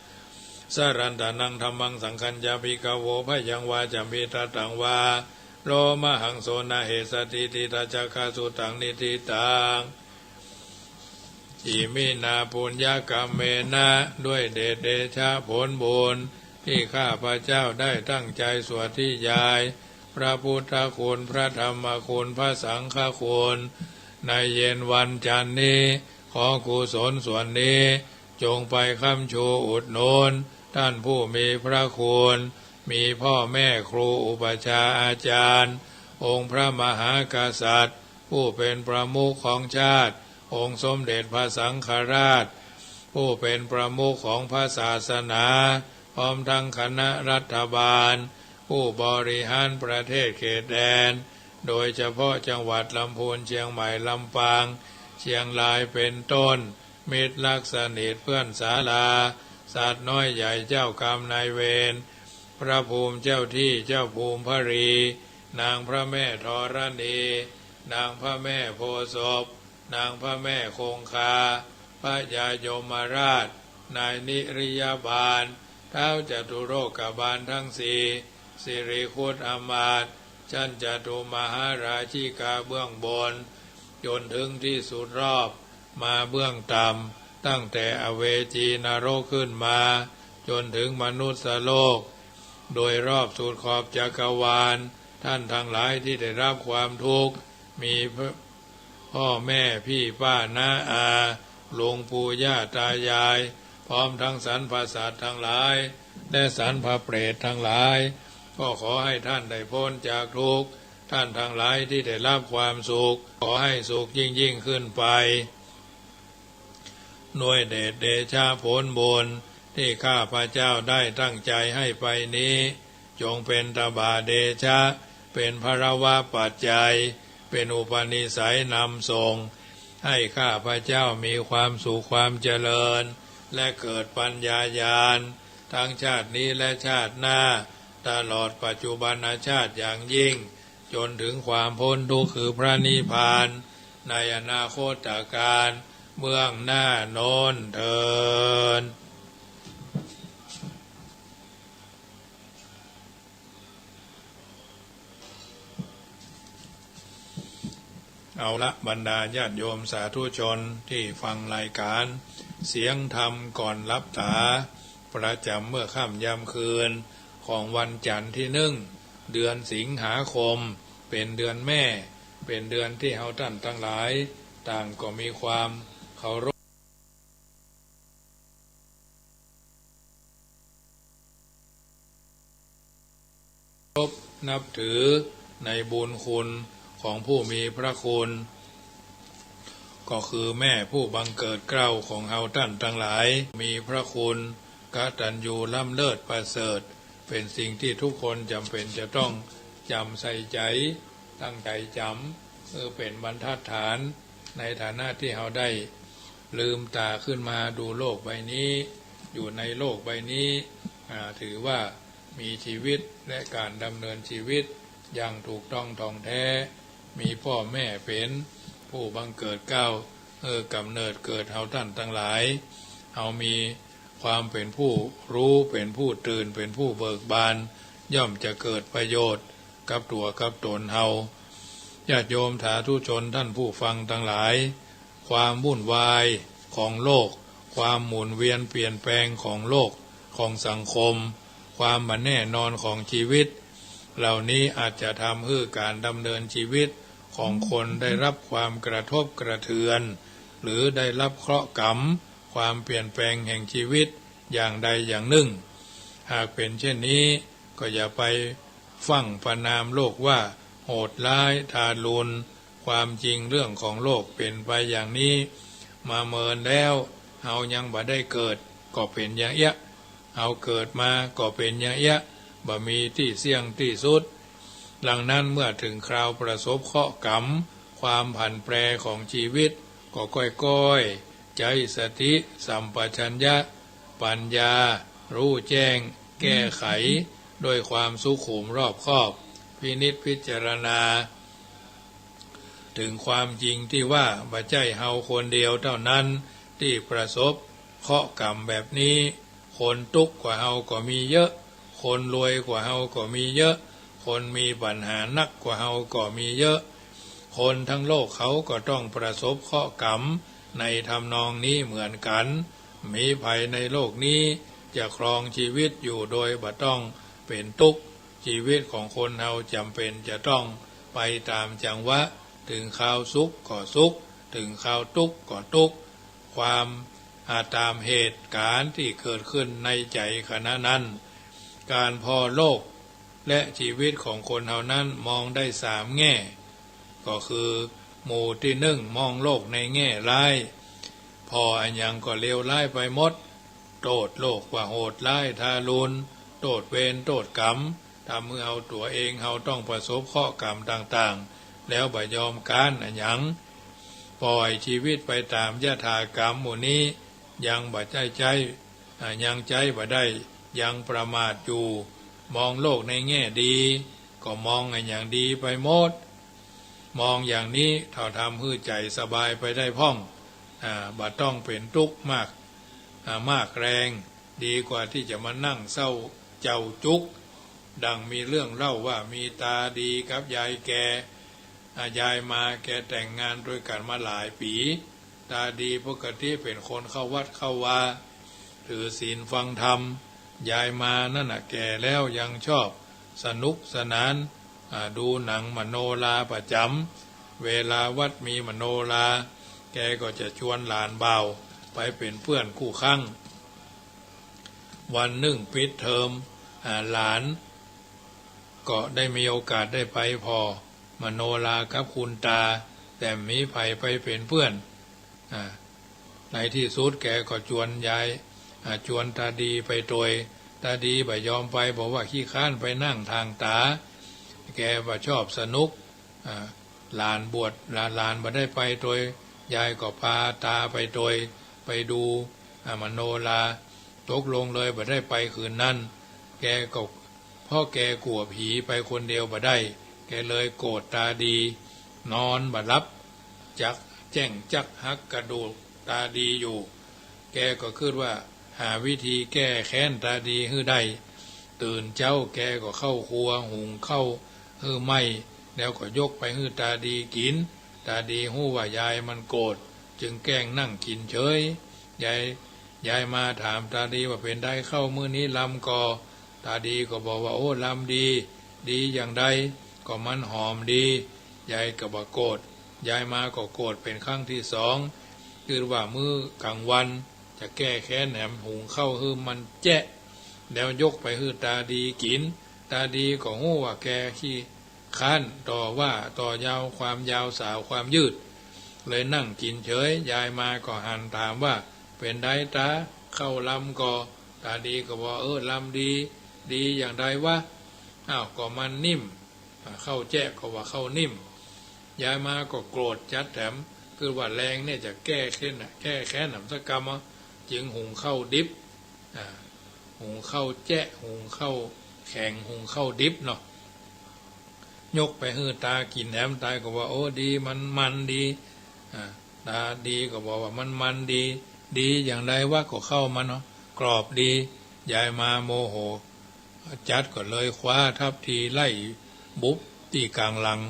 saraṇaṃ dhammaṃ saṅghañca bhikkhavo bhayaṃ vā chambittattaṃ vā lomahaṃso na hessatī. Tidañca kha sutaṃ niṭṭhitaṃ iminā puññakammena. ด้วยเดชเดชะผลบุญที่ข้าพเจ้าได้ตั้งใจสวดนิยายพระพุทธคุณ พระธรรมคุณ พระสังฆคุณ ในเย็นวันจันทร์นี้ ขอกุศลส่วนนี้จงไปค้ำชูอุดหนุนท่านผู้มีพระคุณ มีพ่อแม่ครูอุปัชฌาย์อาจารย์ องค์พระมหากษัตริย์ ผู้เป๋นประมุขของชาติ องค์สมเด็จพระสังฆราช ผู้เป๋นประมุขของพระศาสนา พร้อมทั้งคณะรัฐบาล ผู้บริหารประเทศเขตแดน โดยเฉพาะจังหวัดลำพูน เชียงใหม่ ลำปาง เชียงราย เป๋นต้น มิตรรักสนิทเพื่อนศาลา สัตว์น้อยใหญ่เจ้ากรรมนายเวร พระภูมิเจ้าที่เจ้าภูมิพระรี นางพระแม่ธรณี นางพระแม่โพธิ์ศพ นางพระแม่คงคา พญายมราช นายนิริยบาล ท้าวจตุโลกบาลทั้งสี่ สิริครุฑอมาตย์ ชั้นจตุมหาราชิกาเบื้องบน จ๋นถึงตี้สุดรอบ มาเบื้องต่ำ ตั้งแต่อเวจีนรกขึ้นมา จ๋นถึงมนุสสโลก โดยรอบสุดขอบจักรวาล ท่านทั้งหลายตี้ได้รับความทุกข์ มีพ่อแม่พี่ป้าน้าอา ลุงปู่ย่าตายาย พร้อมทั้งสรรพสัตว์ทั้งหลาย และสรรพเปรตทั้งหลาย ก็ขอให้ท่านได้ป๊นจากทุกข์ ท่านทั้งหลายตี้ได้รับความสุข ขอให้สุขยิ่งๆ ขึ้นไป ด้วยเดชเดชะผลบุญตี้ข้าพเจ้าได้ตั้งใจ๋ให้ไปนี้ จงเป๋นตบะเดชะ เป๋นพลวปัจจัย เป๋นอุปนิสัยนำส่ง ให้ข้าพเจ้ามีความสุขความเจริญ และเกิดปัญญาญาณ ทั้งชาตินี้และชาติหน้า ตลอดปัจจุบันชาติอย่างยิ่ง จ๋นถึงความป๊นทุกข์คือพระนิพพาน ในอนาคตกาลเบื้องหน้าโน้นเทอญ เอาละ บรรดาญาติโยมสาธุชนตี้ฟังรายการเสียงธรรมก่อนหลับต๋า ประจ๋ำเมื่อค่ำยามคืนของวันจันทร์ตี้หนึ่ง เดือนสิงหาคม เป๋นเดือนแม่ เป๋นเดือนตี้เฮาต้านตังหลายต่างก็มีความเคารพ เคารพนับถือในบุญคุณของผู้มีพระคุณ ก็คือแม่ผู้บังเกิดเกล้าของเฮาต้านตังหลาย มีพระคุณกตัญญูล้ำเลิศประเสริฐ เป๋นสิ่งตี้ทุกคนจ๋ำเป๋นจะต้องจ๋ำใส่ใจ๋ ตั้งใจ๋จ๋ำ เออ เป๋นบรรทัดฐาน ในฐานะตี้เฮาได้ลืมต๋าขึ้นมาดูโลกใบนี้ อยู่ในโลกใบนี้ อ่า ถือว่ามีชีวิตและก๋านดำเนินชีวิตอย่างถูกต้องถ่องแท้ มีป้อแม่เป๋นผู้บังเกิดเกล้า เออ ก๋ำเนิดเกิดเฮาต้านตังหลาย เฮามีความเป๋นผู้ฮู้ เป๋นผู้ตื่น เป๋นผู้เบิกบาน ย่อมจะเกิดประโยชน์กับตั๋วกับต๋นเฮา ญาติโยมสาธุชนต้านผู้ฟังตังหลาย ความวุ่นวายของโลก ความหมุนเวียนเปลี่ยนแปลงของโลก ของสังคม ความบ่แน่นอนของชีวิต เหล่านี้อาจจะทำหื้อก๋านดำเนินชีวิตของคนได้รับความกระทบกระเทือน หรือได้รับเคราะห์กรรม ความเปลี่ยนแปลงแห่งชีวิตอย่างใดอย่างนึ่ง หากเป๋นเช่นนี้ ก็อย่าไปฟั่งประณามโลกว่าโหดร้ายทารุณ ความจริงเรื่องของโลกเป๋นไปอย่างนี้มาเมินแล้ว เฮายังบ่ได้เกิดก็เป๋นอย่างเอี้ย เฮาเกิดมาก็เป๋นอย่างเอี้ย บ่มีตี้เสี้ยงตี้สุด ดังนั้นเมื่อถึงคราวประสบเคราะห์กรรม ความผันแปรของชีวิต ก็ก้อยๆ ใจ๊สติสัมปชัญญะ ปัญญา ฮู้แจ้ง แก้ไข ด้วยความสุขุมรอบคอบ พินิจพิจารณา ถึงความจริงตี้ว่าบ่ใจ้เฮาคนเดียวเต้านั้นตี้ประสบเคราะห์กรรมแบบนี้ คนตุ๊กข์กว่าเฮาก็มีเยอะ คนรวยกว่าเฮาก็มีเยอะ คนมีปัญหานักกว่าเฮาก็มีเยอะ คนทั้งโลกเขาก็ต้องประสบเคราะห์กรรมในทำนองนี้เหมือนกั๋น มีใผในโลกนี้จะครองชีวิตอยู่โดยบ่ต้องเป๋นตุ๊กข์ ชีวิตของคนเฮาจ๋ำเป๋นจะต้องไปต๋ามจังหวะ ถึงคราวสุขก็สุข ถึงคราวตุ๊กข์ก็ตุ๊กข์ ความ อ่า ต๋ามเหตุก๋ารณ์ตี้เกิดขึ้นในใจ๋ขณะนั้น การผ่อโลกและชีวิตของคนเฮานั้นมองได้สามแง่ ก็คือหมู่ตี้นึ่งมองโลกในแง่ร้าย ผ่ออะหยังก็เลวร้ายไปหมด โต้ษโลกว่าโหดร้ายทารุณ โต้ษเวรโต้ษกรรม ทำหื้อเฮาตั๋วเองเฮาต้องประสบเคราะห์กรรมต่างๆ แล้วบ่ยอมก๊านอะหยัง ปล่อยชีวิตไปต๋ามยถากรรม หมู่นี้ยังบ่ใจ๊ใจ๊ อ่า ยังใจ๊บ่ได้ ยังประมาทอยู่ มองโลกในแง่ดี ก็มองอะหยังดีไปหมด มองอย่างนี้เท่าทำหื้อใจ๋สบายไปได้พ่อง อ่า บ่ต้องเป๋นตุ๊กข์มาก อ่า มากแรง ดีกว่าตี้จะมานั่งเศร้าเจ้าจุก ดังมีเรื่องเล่าว่ามีต๋าดีกับยายแก่ อ่า ยายมาแกแต่งงานตวยกั๋นมาหลายปี๋ ต๋าดีปกติเป๋นคนเข้าวัดเข้าวา ถือศีลฟังธรรม ยายมานั่นน่ะแก่แล้วยังชอบสนุกสนาน อ่า ดูหนังมโนราประจ๋ำ เวลาวัดมีมโนรา แกก็จะชวนหลานบ่าวไปเป๋นเพื่อนกู้ครั้ง วันนึ่งปิดเทอม อ่า หลานก็ได้มีโอกาสได้ไปผ่อมโนรากับคุณต๋า แต่บ่มีใผไปเป๋นเพื่อน อ่า ในตี้สุดแกก็จวนยาย อ่า จวนต๋าดีไปตวย ต๋าดีบ่ยอมไป บอกว่าขี้คร้านไปนั่งตางต๋า แกบ่ชอบสนุก อ่า หลานบวช หลาน หลานบ่ได้ไปตวย ยายก็ปาต๋าไปตวย ไปดู อ่า มโนรา ตกลงเลยบ่ได้ไปคืนนั้น แกก็ เพราะแกกั๋วผีไปคนเดียวบ่ได้ แกเลยโกรธต๋าดี นอนบ่หลับ จักแจ้งจักหักกระดูกต๋าดีอยู่ แกก็กึ๊ดว่าหาวิธีแก้แค้นต๋าดีหื้อได้ ตื่นเจ๊าแกก็เข้าครัวหุงข้าวหื้อไหม้ แล้วก็ยกไปหื้อต๋าดีกิ๋น ต๋าดีฮู้ว่ายายมันโกรธ จึงแกล้งนั่งกิ๋นเฉย ยาย ยายมาถามต๋าดีว่าเป๋นใดข้าวมื้อนี้ลำก่อ ต๋าดีก็บอกว่า โอ้ ลำดี ดีอย่างใด ก็มันหอมดี ยายก็บ่โกรธ ยายมาก็โกรธเป๋นครั้งตี้สอง กึ๊ดว่ามื้อกลางวันจะแก้แค้นแหมหุงข้าวหื้อมันแจ๊ะ แล้วยกไปหื้อต๋าดีกิ๋น ต๋าดีก็ฮู้ว่าแกขี้คร้านต่อว่าต่อยาวความยาวสาวความยืด เลยนั่งกิ๋นเฉย ยายมาก็หันถามว่า เป๋นใดต๋า ข้าวลำก่อ ต๋าดีก็ว่า เออ ลำดี ดีอย่างใดวะ อ้าว ก็มันนิ่ม อ่า ข้าวแจ๊ะก็ว่าข้าวนิ่ม ยายมาก็โกรธจัดแถม กึ๊ดว่าแลงเนี่ยจะแก้แค้นน่ะ แก้แค้นหนำสักกำอ่ะ จึงหุงข้าวดิบ อ่า หุงข้าวแจ๊ะ หุงข้าวแข็ง หุงข้าวดิบเนาะ ยกไปหื้อต๋ากิ๋นแถม ต๋าก็ว่า โอ้ ดี มันมันดี อ่า ต๋าดีก็บอกว่ามันมันดี ดีอย่างใดวะ ก็ข้าวมันเนาะ กรอบดี ยายมาโมโห จัดก็เลยคว้าทัพทีไล่บุบตี้ก๋างหลัง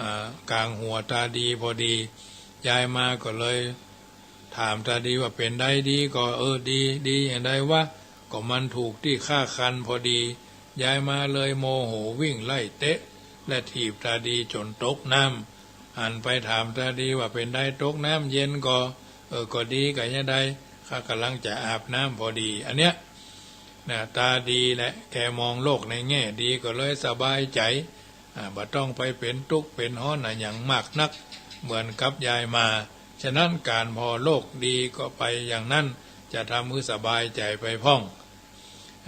อ่า ก๋างหัวต๋าดีพอดี ยายมาก็เลยถามต๋าดีว่า เป๋นใดดีก่อ เออ ดี ดีอย่างใดวะ ก็มันถูกตี้ข้าคันพอดี ยายมาเลยโมโหวิ่งไล่เตะ และถีบต๋าดีจ๋นตกน้ำ หันไปถามต๋าดีว่า เป๋นใดตกน้ำเย็นก่อ เออ ก็ดีกะยะใด ข้ากำลังจะอาบน้ำพอดี อันเนี้ย นะ ต๋าดีแหละ แกมองโลกในแง่ดีก็เลยสบายใจ๋ อ่า บ่ต้องไปเป๋นตุ๊กข์เป๋นฮ้อนอะหยังมากนัก เหมือนกับยายมา ฉะนั้นก๋านผ่อโลกดีก็ไปอย่างนั้น จะทำหื้อสบายใจ๋ไปพ่อง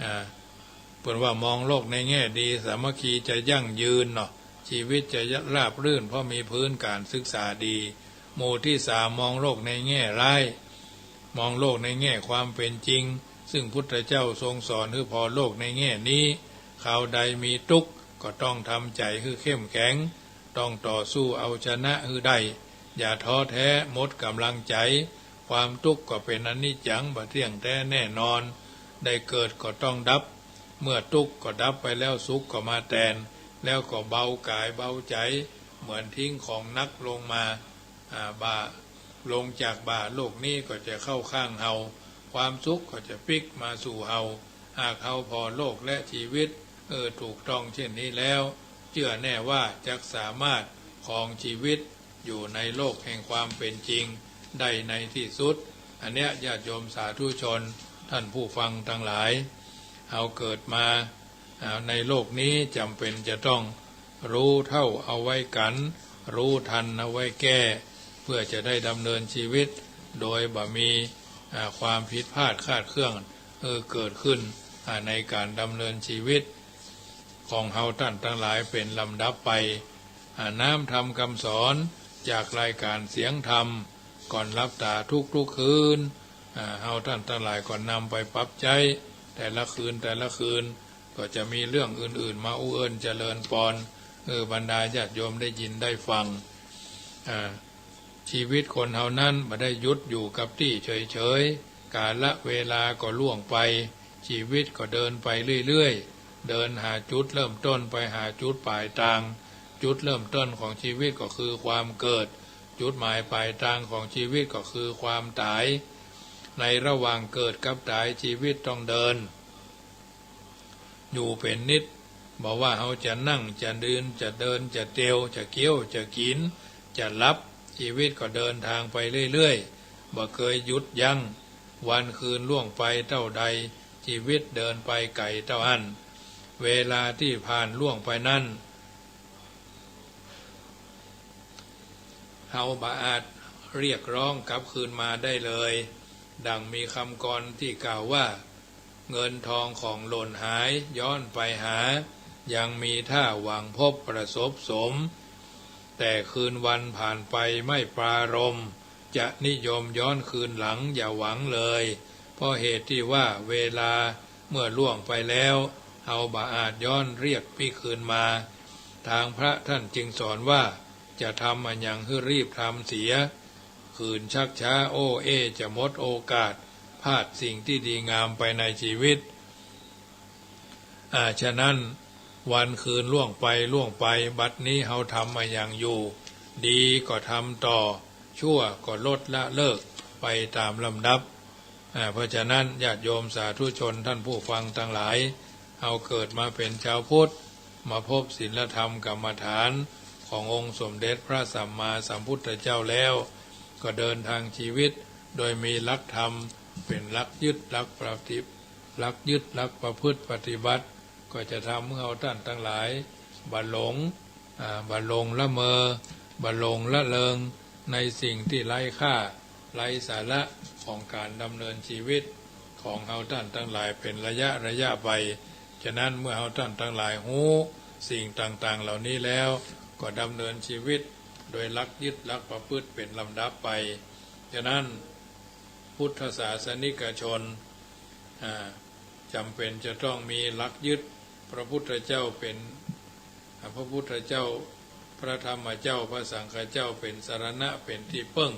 อ่า เปิ้นว่ามองโลกในแง่ดี สามัคคีจะยั่งยืนเนาะ ชีวิตจะราบรื่น เพราะมีพื้นก๋านศึกษาดี หมู่ตี้สามมองโลกในแง่ร้าย มองโลกในแง่ความเป๋นจริง ซึ่งพุทธเจ้าทรงสอนหื้อผ่อโลกในแง่นี้ คราวใดมีตุ๊กข์ก็ต้องทำใจ๋หื้อเข้มแข็ง ต้องต่อสู้เอาชนะหื้อได้ อย่าท้อแท้หมดก๋ำลังใจ๋ ความตุ๊กข์ก็เป๋นอนิจจัง บ่เตี้ยงแต๊แน่นอน ได้เกิดก็ต้องดับ เมื่อตุ๊กข์ก็ดับไปแล้วสุขก็มาแตน แล้วก็เบาก๋ายเบาใจ๋ เหมือนทิ้งของหนักลงมา อ่า บ่า ลงจากบ่าโลกนี้ก็จะเข้าข้างเฮา ความสุขก็จะปิ๊กมาสู่เฮา หากเฮาผ่อโลกและชีวิต เออ ถูกต้องเช่นนี้แล้ว เจื้อแน่ว่าจักสามารถครองชีวิตอยู่ในโลกแห่งความเป๋นจริงได้ในตี้สุด อันเนี้ยญาติโยมสาธุชน ท่านผู้ฟังตังหลาย เฮาเกิดมา อ่า ในโลกนี้จ๋ำเป๋นจะต้องฮู้เฒ่าเอาไว้กั๋น ฮู้ตันเอาไว้แก้ เปื้อจะได้ดำเนินจีวิต โดยบ่มี อ่า ความผิดพลาดคลาดเคลื่อน เออ เกิดขึ้น อ่า ในก๋านดำเนินจีวิตของเฮาต้านตังหลายเป๋นลำดับไป อ่า น้ำธรรมกำสอนจากรายก๋านเสียงธรรม ก่อนหลับต๋าทุกๆ คืน อ่า เฮาต้านตังหลายก็นำไปปรับใจ๊ แต่ละคืนแต่ละคืน ก็จะมีเรื่องอื่นๆ มาอู้เอิ้นเจริญปอน เออ บรรดาญาติโยมได้ยินได้ฟัง อ่า จีวิตคนเฮานั้นบ่ได้หยุดอยู่กับตี้เฉยๆ กาละเวลาก็ล่วงไป จีวิตก็เดินไปเรื่อยๆ เดินหาจุดเริ่มต้นไปหาจุดป๋ายตาง จุดเริ่มต้นของจีวิตก็คือความเกิด จุดหมายป๋ายตางของจีวิตก็คือความต๋าย ในระหว่างเกิดกับต๋ายจีวิตต้องเดิน อยู่เป๋นนิด บ่ว่าเฮาจะนั่ง จะยืน จะเดิน จะเตียว จะเคี้ยว จะกิ๋น จะหลับ จีวิตก็เดินตางไปเรื่อยๆ บ่เกยหยุดยั้ง วันคืนล่วงไปเต้าใด จีวิตเดินไปไก๋เต้าอั้น เวลาตี้ผ่านล่วงไปนั้น เฮาบ่อาจเรียกร้องกลับคืนมาได้เลย ดังมีกำกรอนตี้กล่าวว่า เงินทองของหล่นหายย้อนไปหา ยังมีถ้าหวังพบประสบสม แต่คืนวันผ่านไปไม่ปรารภ จะนิยมย้อนคืนหลังอย่าหวังเลย เพราะเหตุตี้ว่าเวลาเมื่อล่วงไปแล้ว เฮาบ่อาจย้อนเรียกปี้คืนมา ตางพระต้านจึงสอนว่า จะทำอะหยังหื้อรีบทำเสีย ขืนชักช้าโอ้เอ้จะหมดโอกาส พลาดสิ่งตี้ดีงามไปในจีวิต อ่า ฉะนั้นวันคืนล่วงไปล่วงไป บัดนี้เฮาทำอะหยังอยู่ ดีก็ทำต่อ ชั่วก็ลดละเลิกไปต๋ามลำดับ อ่า เพราะฉะนั้นญาติโยมสาธุชนต้านผู้ฟังตังหลาย เฮาเกิดมาเป๋นจาวพุทธ มาพบศีลธรรมกรรมฐานขององค์สมเด็จพระสัมมาสัมพุทธเจ้าแล้ว ก็เดินตางจีวิตโดยมีหลักธรรมเป๋นหลักยึดหลักปฏิ หลักยึดหลักประพฤติปฏิบัติ ก็จะทำหื้อเฮาต้านตังหลายบ่หลง อ่า บ่หลงละเมอ บ่หลงละเริงในสิ่งตี้ไร้ค่า ไร้สาระของก๋านดำเนินจีวิตของเฮาต้านตังหลายเป๋นระยะระยะไป ฉะนั้นเมื่อเฮาต้านตังหลายฮู้สิ่งต่างๆ เหล่านี้แล้ว ก็ดำเนินจีวิตโดยหลักยึดหลักประพฤติเป๋นลำดับไป ฉะนั้นพุทธศาสนิกชน อ่า จ๋ำเป๋นจะต้องมีหลักยึด พระพุทธเจ้าเป๋น อ่า พระพุทธเจ้า พระธรรมเจ้า พระสังฆเจ้าเป๋นสรณะ เป๋นตี้เปิ้ง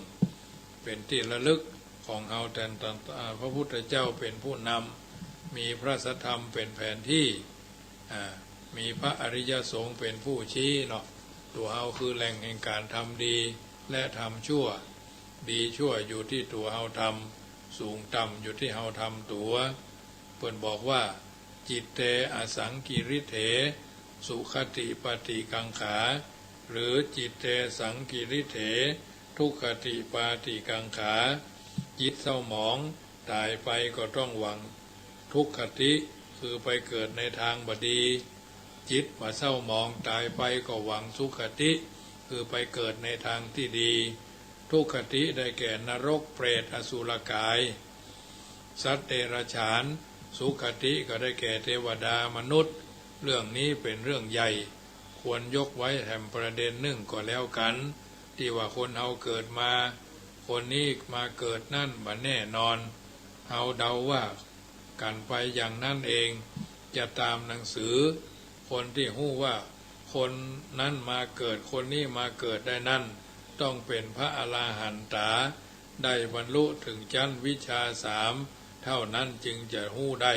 เป๋นตี้ระลึกของเฮา แต่ อ่า พระพุทธเจ้าเป๋นผู้นำ มีพระสัทธรรมเป๋นแผนตี้ อ่า มีพระอริยสงฆ์เป๋นผู้ชี้เนาะ ตั๋วเฮาคือแหล่งแห่งก๋านทำดีและทำชั่ว ดีชั่วอยู่ตี้ตั๋วเฮาทำ สูงต่ำอยู่ตี้เฮาทำตั๋ว เปิ้นบอกว่า จิตเต อสังกิริเถ สุขติปาติกังขา หรือ จิตเต สังกิริเถ ทุกขติปาติกังขา จิตเศร้าหมอง ต๋ายไปก็ต้องหวังทุกขติ คือไปเกิดในตางบ่ดี จิตบ่เศร้าหมอง ต๋ายไปก็หวังสุขติ คือไปเกิดในตางตี้ดี ทุกขติได้แก่นรก เปรต อสุรกาย สัตว์เดรัจฉาน สุขติก็ได้แก่เทวดามนุษย์ เรื่องนี้เป๋นเรื่องใหญ่ ควรยกไว้แถมประเด็นนึ่งก็แล้วกั๋น ตี้ว่าคนเฮาเกิดมา คนนี้มาเกิดนั้นบ่แน่นอน เฮาเดาว่ากั๋นไปอย่างนั้นเอง จะต๋ามหนังสือ คนตี้ฮู้ว่าคนนั้นมาเกิด คนนี้มาเกิดได้นั้น ต้องเป๋นพระอรหันต๋า ได้บรรลุเถิงจั๊นวิชชาสาม เต้านั้นจึงจะฮู้ได้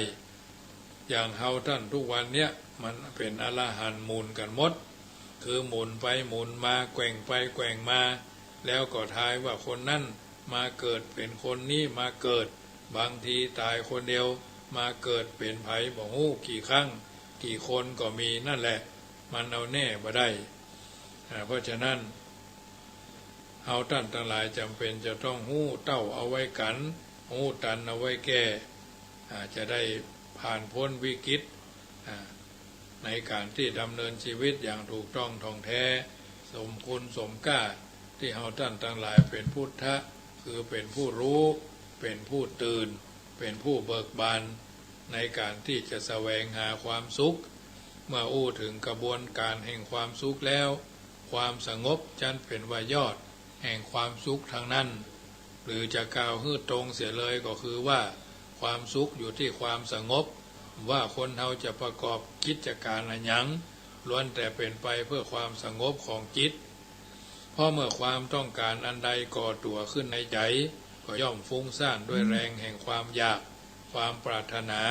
อย่างเฮาต้านทุกวันเนี้ย มันเป๋นอรหันต์หมุนกั๋นหมด คือหมุนไปหมุนมา แกว่งไปแกว่งมา แล้วก็ทายว่าคนนั้นมาเกิดเป๋นคนนี้มาเกิด บางทีต๋ายคนเดียว มาเกิดเป๋นใผบ่ฮู้กี่ครั้ง กี่คนก็มี นั่นแหละ มันเอาแน่บ่ได้ อ่า เพราะฉะนั้น เฮาต้านตังหลายจ๋ำเป๋นจะต้องฮู้เต้าเอาไว้กั๋น ฮู้ตันเอาไว้แก้ อ่า จะได้ผ ผ่านป๊นวิกฤต อ่า ในก๋านตี้ดำเนินจีวิตอย่างถูกต้องถ่องแต๊ สมคุณสมก้าตี้เฮาต้านตังหลายเป๋นพุทธะ คือเป๋นผู้ฮู้ เป๋นผู้ตื่น เป๋นผู้เบิกบาน ในก๋านตี้จะแสวงหาความสุข เมื่ออู้เถิงกระบวนก๋านแห่งความสุขแล้ว ความสงบจั้นเป๋นว่ายอดแห่งความสุขทั้งนั้น หรือจะกล่าวหื้อตรงเสียเลยก็คือว่า ความสุขอยู่ตี้ความสงบ ว่าคนเฮาจะประกอบกิจก๋านอะหยัง ล้วนแต่เป๋นไปเพื่อความสงบของจิต เพราะเมื่อความต้องก๋านอันใดก่อตั๋วขึ้นในใจ๋ ก็ย่อมฟุ้งซ่านด้วยแรงแห่งความอยาก ความปรารถนา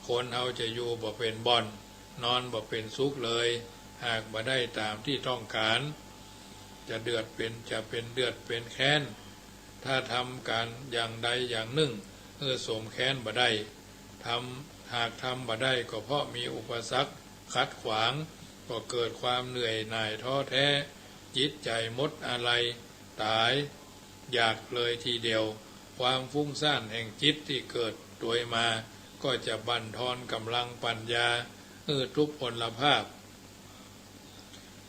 คนเฮาจะอยู่บ่เป๋นบ่อน นอนบ่เป๋นสุขเลย หากบ่ได้ต๋ามตี้ต้องก๋าน จะเดือดเป๋น จะเป๋นเดือดเป๋นแค้น ถ้าทำก๋านอย่างใดอย่างนึ่งหื้อสมแค้นบ่ได้ ทำ หากทำบ่ได้ก็เพราะมีอุปสรรคขัดขวาง ก็เกิดความเหนื่อยหน่ายท้อแท้ จิตใจ๋หมดอาลัย ต๋ายอยากเลยทีเดียว ความฟุ้งซ่านแห่งจิตตี้เกิดตวยมา ก็จะบั่นทอนก๋ำลังปั๋ญญาหื้อทุพพลภาพ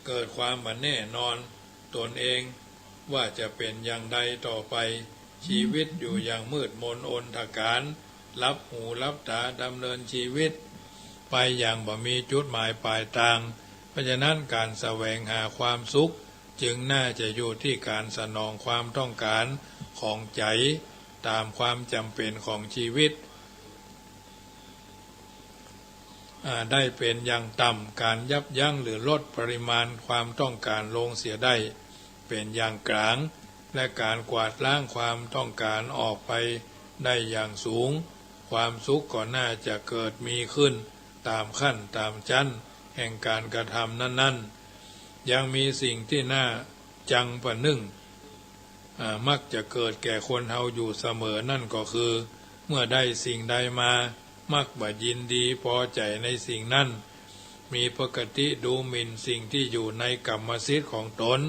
เกิดความบ่แน่นอนตนเองว่าจะเป๋นอย่างใดต่อไป จีวิตอยู่อย่างมืดมนอนทก๋าน หลับหูหลับต๋าดำเนินจีวิตไปอย่างบ่มีจุดหมายป๋ายตาง เพราะฉะนั้นก๋านแสวงหาความสุขจึงน่าจะอยู่ตี้ก๋านสนองความต้องก๋านของใจ๋ต๋ามความจ๋ำเป๋นของจีวิต อ่า ได้เป๋นอย่างต่ำ ก๋านยับยั้งหรือลดปริมาณความต้องก๋านลงเสียได้เป๋นอย่างก๋าง และก๋านกวาดล้างความต้องก๋านออกไปได้อย่างสูง ความสุขก็น่าจะเกิดมีขึ้นต๋ามขั้นต๋ามจั้นแห่งก๋านกระทำนั้นๆ ยังมีสิ่งตี้น่าจังประนึ่ง อ่า มักจะเกิดแก่คนเฮาอยู่เสมอ นั่นก็คือ เมื่อได้สิ่งใดมา มักบ่ยินดีปอใจ๋ในสิ่งนั้น มีปกติดูหมิ่นสิ่งตี้อยู่ในกรรมสิทธิ์ของตน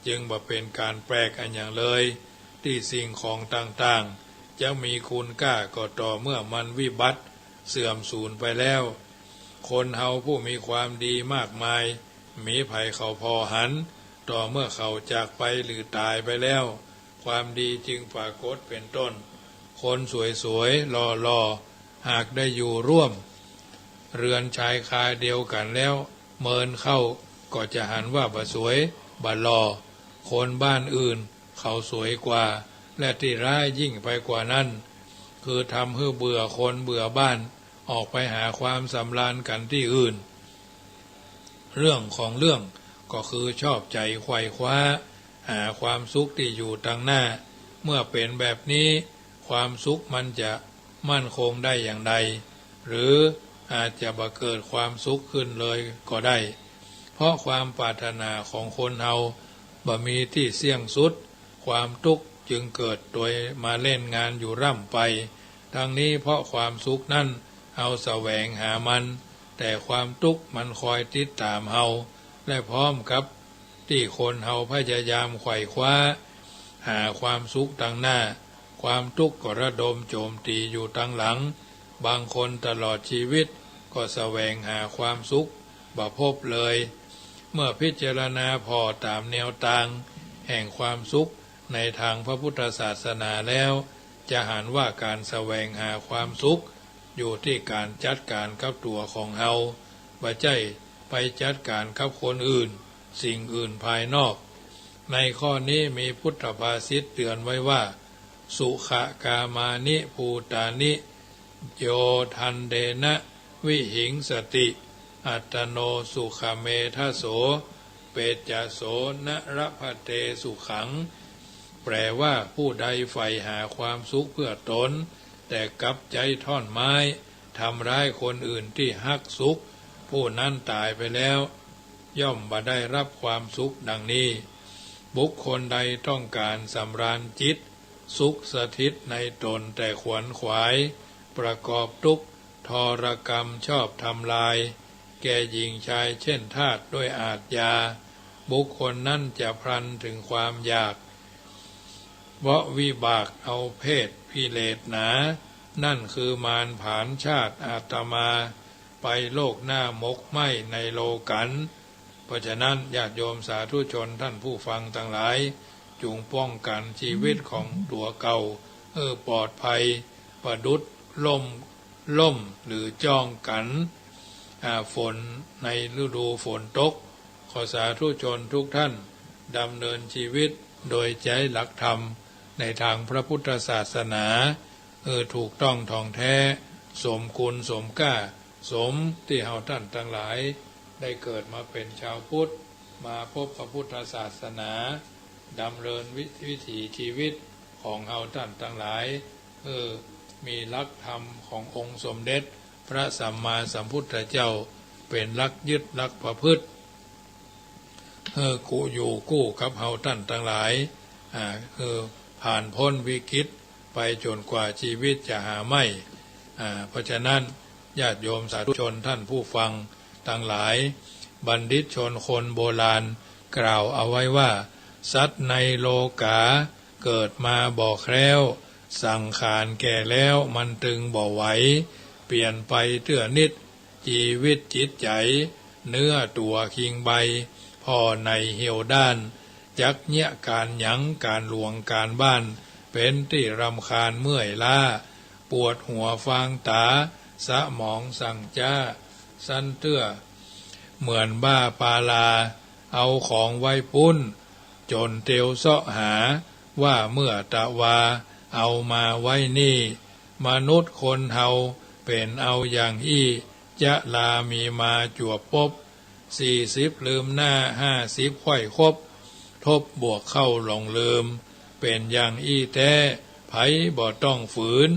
จึงบ่เป๋นก๋านแปลกอะหยังเลย ตี้สิ่งของต่างๆ จะมีคุณก้าก็ต่อเมื่อมันวิบัติเสื่อมสูญไปแล้ว คนเฮาผู้มีความดีมากมาย มีใผเขาผ่อหัน ต่อเมื่อเขาจากไปหรือต๋ายไปแล้ว ความดีจึงปรากฏ เป๋นต้น คนสวยๆ หล่อๆ หากได้อยู่ร่วมเรือนชายคาเดียวกั๋นแล้ว เมินเข้าก็จะหันว่าบ่สวย บ่หล่อ คนบ้านอื่นเขาสวยกว่า และตี้ร้ายยิ่งไปกว่านั้น คือทำหื้อเบื่อคนเบื่อบ้าน ออกไปหาความสำราญกั๋นตี้อื่น เรื่องของเรื่องก็คือชอบใจ๋ไขว่คว้าหาความสุขตี้อยู่ตังหน้า เมื่อเป๋นแบบนี้ ความสุขมันจะมั่นคงได้อย่างใด หรืออาจจะบ่เกิดความสุขขึ้นเลยก็ได้ เพราะความปรารถนาของคนเฮาบ่มีตี้เสี้ยงสุด ความตุ๊กข์จึงเกิดตวยมาเล่นงานอยู่ร่ำไป ทั้งนี้เพราะความสุขนั้นเฮาแสวงหามัน แต่ความตุ๊กข์มันคอยติดต๋ามเฮา และพร้อมกับตี้คนเฮาพยายามไขว่คว้าหาความสุขตังหน้า ความตุ๊กข์ก็ระดมโจมตีอยู่ตังหลัง บางคนตลอดจีวิตก็แสวงหาความสุขบ่พบเลย เมื่อพิจารณาผ่อต๋ามแนวตางแห่งความสุขในตางพระพุทธศาสนาแล้ว จะหันว่าก๋านแสวงหาความสุขอยู่ตี้ก๋านจัดก๋านกับตั๋วของเฮา บ่ใจ้ไปจัดก๋านกับคนอื่น สิ่งอื่นภายนอก ในข้อนี้มีพุทธภาษิตเตือนไว้ว่า สุขะกามานิ ภูตานิ โย ทันเทนะ วิหิงสติ อัตตโน สุขะเมทะโส เปจจโส นะละพะเท สุขัง แปลว่า ผู้ใดใฝ่หาความสุขเพื่อตน แต่กลับใจ๊ท่อนไม้ทำร้ายคนอื่นตี้ฮักสุข ผู้นั้นต๋ายไปแล้ว ย่อมบ่ได้รับความสุขดังนี้ บุคคลใดต้องก๋านสำราญจิต สุขสถิตในตนแต่ขวนขวาย ประกอบตุ๊กข์ ทรกรรม ชอบทำลาย แก่หญิงชายเช่นทาสด้วยอาชญา บุคคลนั้นจะพลันถึงความอยาก เพราะวิบากเอาเพศพิเรนหนา นั่นคือมารผลาญชาติอาตมา ไปโลกหน้าหมกไหม้ในโลกั๋น เพราะฉะนั้นญาติโยมสาธุชนท่านผู้ฟังตังหลาย จุ่งป้องกั๋นจีวิตของตั๋วเก่า หื้อปลอดภัย ประดุจล่ม ล่มหรือจ้องกั๋น อ่า ฝนในฤดูฝนตก ขอสาธุชนทุกท่านดำเนินจีวิตโดยใจ๊หลักธรรมในตางพระพุทธศาสนา หื้อถูกต้องถ่องแท้ สมคุณสมก้า สมตี้เฮาต้านตังหลายได้เกิดมาเป๋นจาวพุทธ มาพบพระพุทธศาสนา ดำเนินวิ วิถีจีวิตของเฮาต้านตังหลาย หื้อมีหลักธรรมขององค์สมเด็จพระสัมมาสัมพุทธเจ้าเป๋นหลักยึดหลักประพฤติ หื้อกู้อยู่กู้กับเฮาต้านตังหลาย อ่า หื้อผ่านป๊นวิกฤตไปจ๋นกว่าจีวิตจะหาใหม่ อ่า เพราะฉะนั้นญาติโยมสาธุชนท่านผู้ฟังตังหลาย บัณฑิตชนคนโบราณกล่าวเอาไว้ว่า สัตว์ในโลกาเกิดมาบ่แคล้ว สังขารแก่แล้วมันตึงบ่ไหว เปลี่ยนไปเตื้อนิด จีวิตจิตใจ๋ เนื้อตั๋วคิงใบ ผ่อในเหี่ยวด้าน จักเยียะก๋านหยังก๋านหลวงก๋านบ้าน เป๋นตี้รำคาญเมื่อยล้า ปวดหัวฟางต๋า สมองสั่งจ๊า ซั้นเตื้อ เหมือนบ้าปาลา เอาของไว้ปู๊น จ๋นเตียวเซาะหา ว่าเมื่อตะวา เอามาไว้นี่ มนุษย์คนเฮาเป๋นเอาอย่างอี้ จะลามีมาจวบปบ สี่สิบลืมหน้า ห้าสิบค่อยคบ ทบบวกเข้าหลงลืม เป๋นอย่างอี้แต๊ ใผบ่ต้องฝืน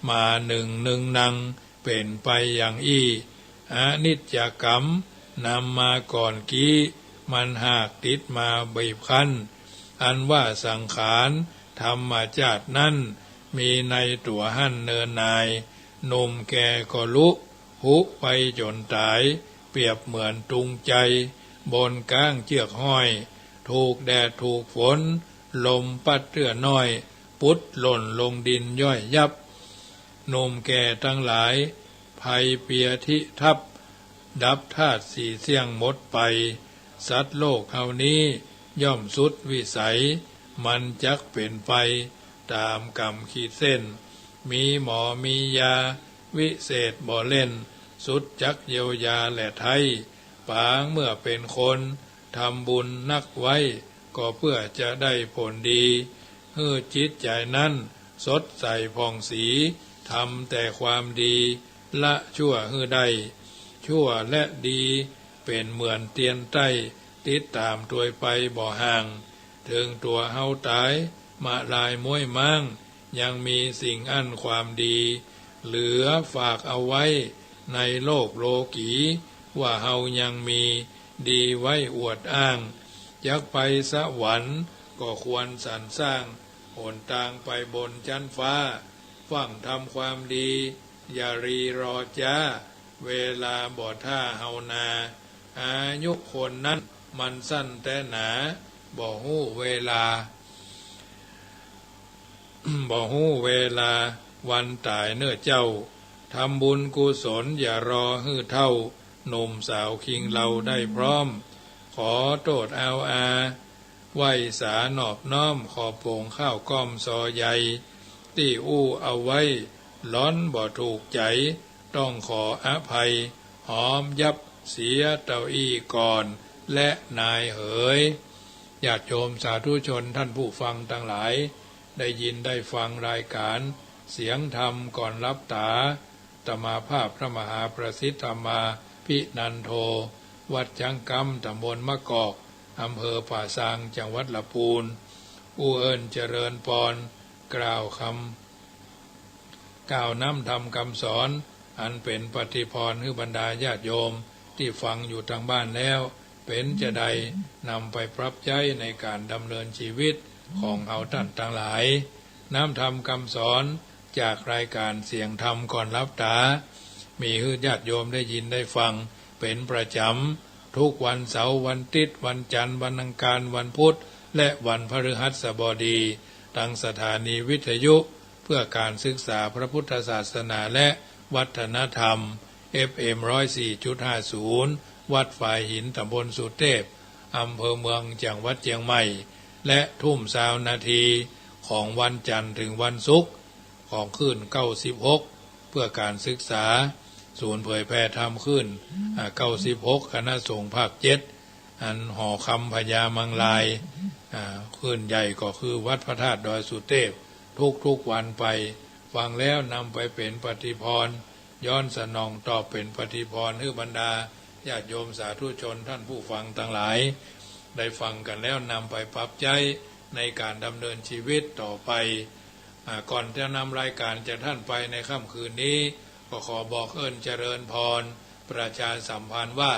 มานึ่งนึ่งนัง เป๋นไปอย่างอี้ อนิจจกรรมนำมาก่อนกี้ มันหากติดมาบีบคั้น อันว่าสังขารธรรมจาตินั้น มีในตั๋วหั้นเนินนาย หนุ่มแก่ก็ลุ หุไปจ๋นต๋าย เปรียบเหมือนตุงไจ บนก๊างเจื้อกห้อย ถูกแดดถูกฝน ลมปั๊ดเตื้อน้อย ปุ๊ดหล่นลงดินย่อยยับ หนุ่มแก่ตังหลาย ภัยเปียธิทัพ ดับธาตุสี่เสี้ยงหมดไป สัตว์โลกเฮานี้ ย่อมสุดวิสัย มันจักเป๋นไป ต๋ามกรรมขีดเส้น มีหมอมียา วิเศษบ่เล่น สุดจักเยียวยาแลไท้ ปางเมื่อเป๋นคน ทำบุญนักไว้ ก็เปื้อจะได้ผลดี หื้อจิตใจ๋นั้น สดใสผ่องสี ทำแต่ความดี ละชั่วหื้อได้ ชั่วและดี เป๋นเหมือนเตียนใต้ ติดต๋ามตวยไปบ่ห่าง เถิงตั๋วเฮาต๋าย มะลายม้วยม้าง ยังมีสิ่งอั้นความดี เหลือฝากเอาไว้ ในโลกโลกี ว่าเฮายังมี ดีไว้อวดอ้าง จักไปสวรรค์ ก็ควรสรรสร้าง หนตางไปบนจั๊นฟ้า ฟั่งทำความดี อย่ารีรอจ๊า เวลาบ่ถ้าเฮานา อายุคนนั้นมันสั้นแต๊หนา บ่ฮู้เวลา บ่ฮู้เวลาวันต๋ายเน่อเจ้า ทำบุญกุศลอย่ารอหื้อเฒ่า หนุ่มสาวคิงเลาได้พร้อม ขอโต้ษอาวอา ไหว้สานอบน้อม ขอโป๋งข้าวก้อมซอใหญ่ ตี้อู้เอาไว้ หลอนบ่ถูกใจ๋ ต้องขออภัย หอมยับเสียเต้าอี้ก่อน แลนายเหย ญาติโยมสาธุชนท่านผู้ฟังตังหลาย ได้ยินได้ฟังรายก๋านเสียงธรรมก่อนหลับต๋า อาตมาภาพพระมหาประสิทธิ์ธรรมาภินันโท วัดจ๊างก๊ำ ต๋ำบลมะกอก อำเภอป่าซาง จังหวัดละปูน อู้เอิ้นเจริญปอน กล่าวคำ กล่าวนำธรรมกำสอน อันเป๋นปฏิภรณ์หื้อบรรดาญาติโยมตี้ฟังอยู่ตางบ้านแล้ว เป๋นจาใด นำไปปรับใจ๊ในก๋านดำเนินจีวิตของเฮาต้านตังหลาย นำธรรมกำสอนจากรายก๋านเสียงธรรมก่อนหลับต๋า มีหื้อญาติโยมได้ยินได้ฟังเป๋นประจ๋ำ ทุกวันเสาร์ วันติ๊ด วันจันทร์ วันอังคาร วันพุธ และวันพฤหัสบดี ตางสถานีวิทยุ เพื่อการศึกษาพระพุทธศาสนาและวัฒนธรรม เอฟเอ็ม ร้อยสี่จุดห้าศูนย์ วัดฝายหิน ตำบลสุเตพ อำเภอเมือง จังหวัดเจียงใหม่ และทุ่มซาวนาทีของวันจันทร์ถึงวันศุกร์ ของคลื่น เก้าสิบหก เพื่อการศึกษา ศูนย์เผยแพร่ธรรมคลื่น อ่า เก้าสิบหก คณะสงฆ์ภาคเจ็ด อันหอคำพญามังราย อ่า คลื่นใหญ่ก็คือวัดพระธาตุดอยสุเตพ ทุกๆ วันไป ฟังแล้วนำไปเป๋นปฏิภรณ์ ย้อนสนองตอบเป๋นปฏิภรณ์หื้อบรรดาญาติโยมสาธุชนท่านผู้ฟังตังหลาย ได้ฟังกั๋นแล้วนำไปปรับใจ๊ในก๋านดำเนินชีวิตต่อไป อ่า ก่อนจะนำรายก๋านจากท่านไปในค่ำคืนนี้ ก็ขอบอกเอิ้นเจริญพร ประชาสัมพันธ์ว่า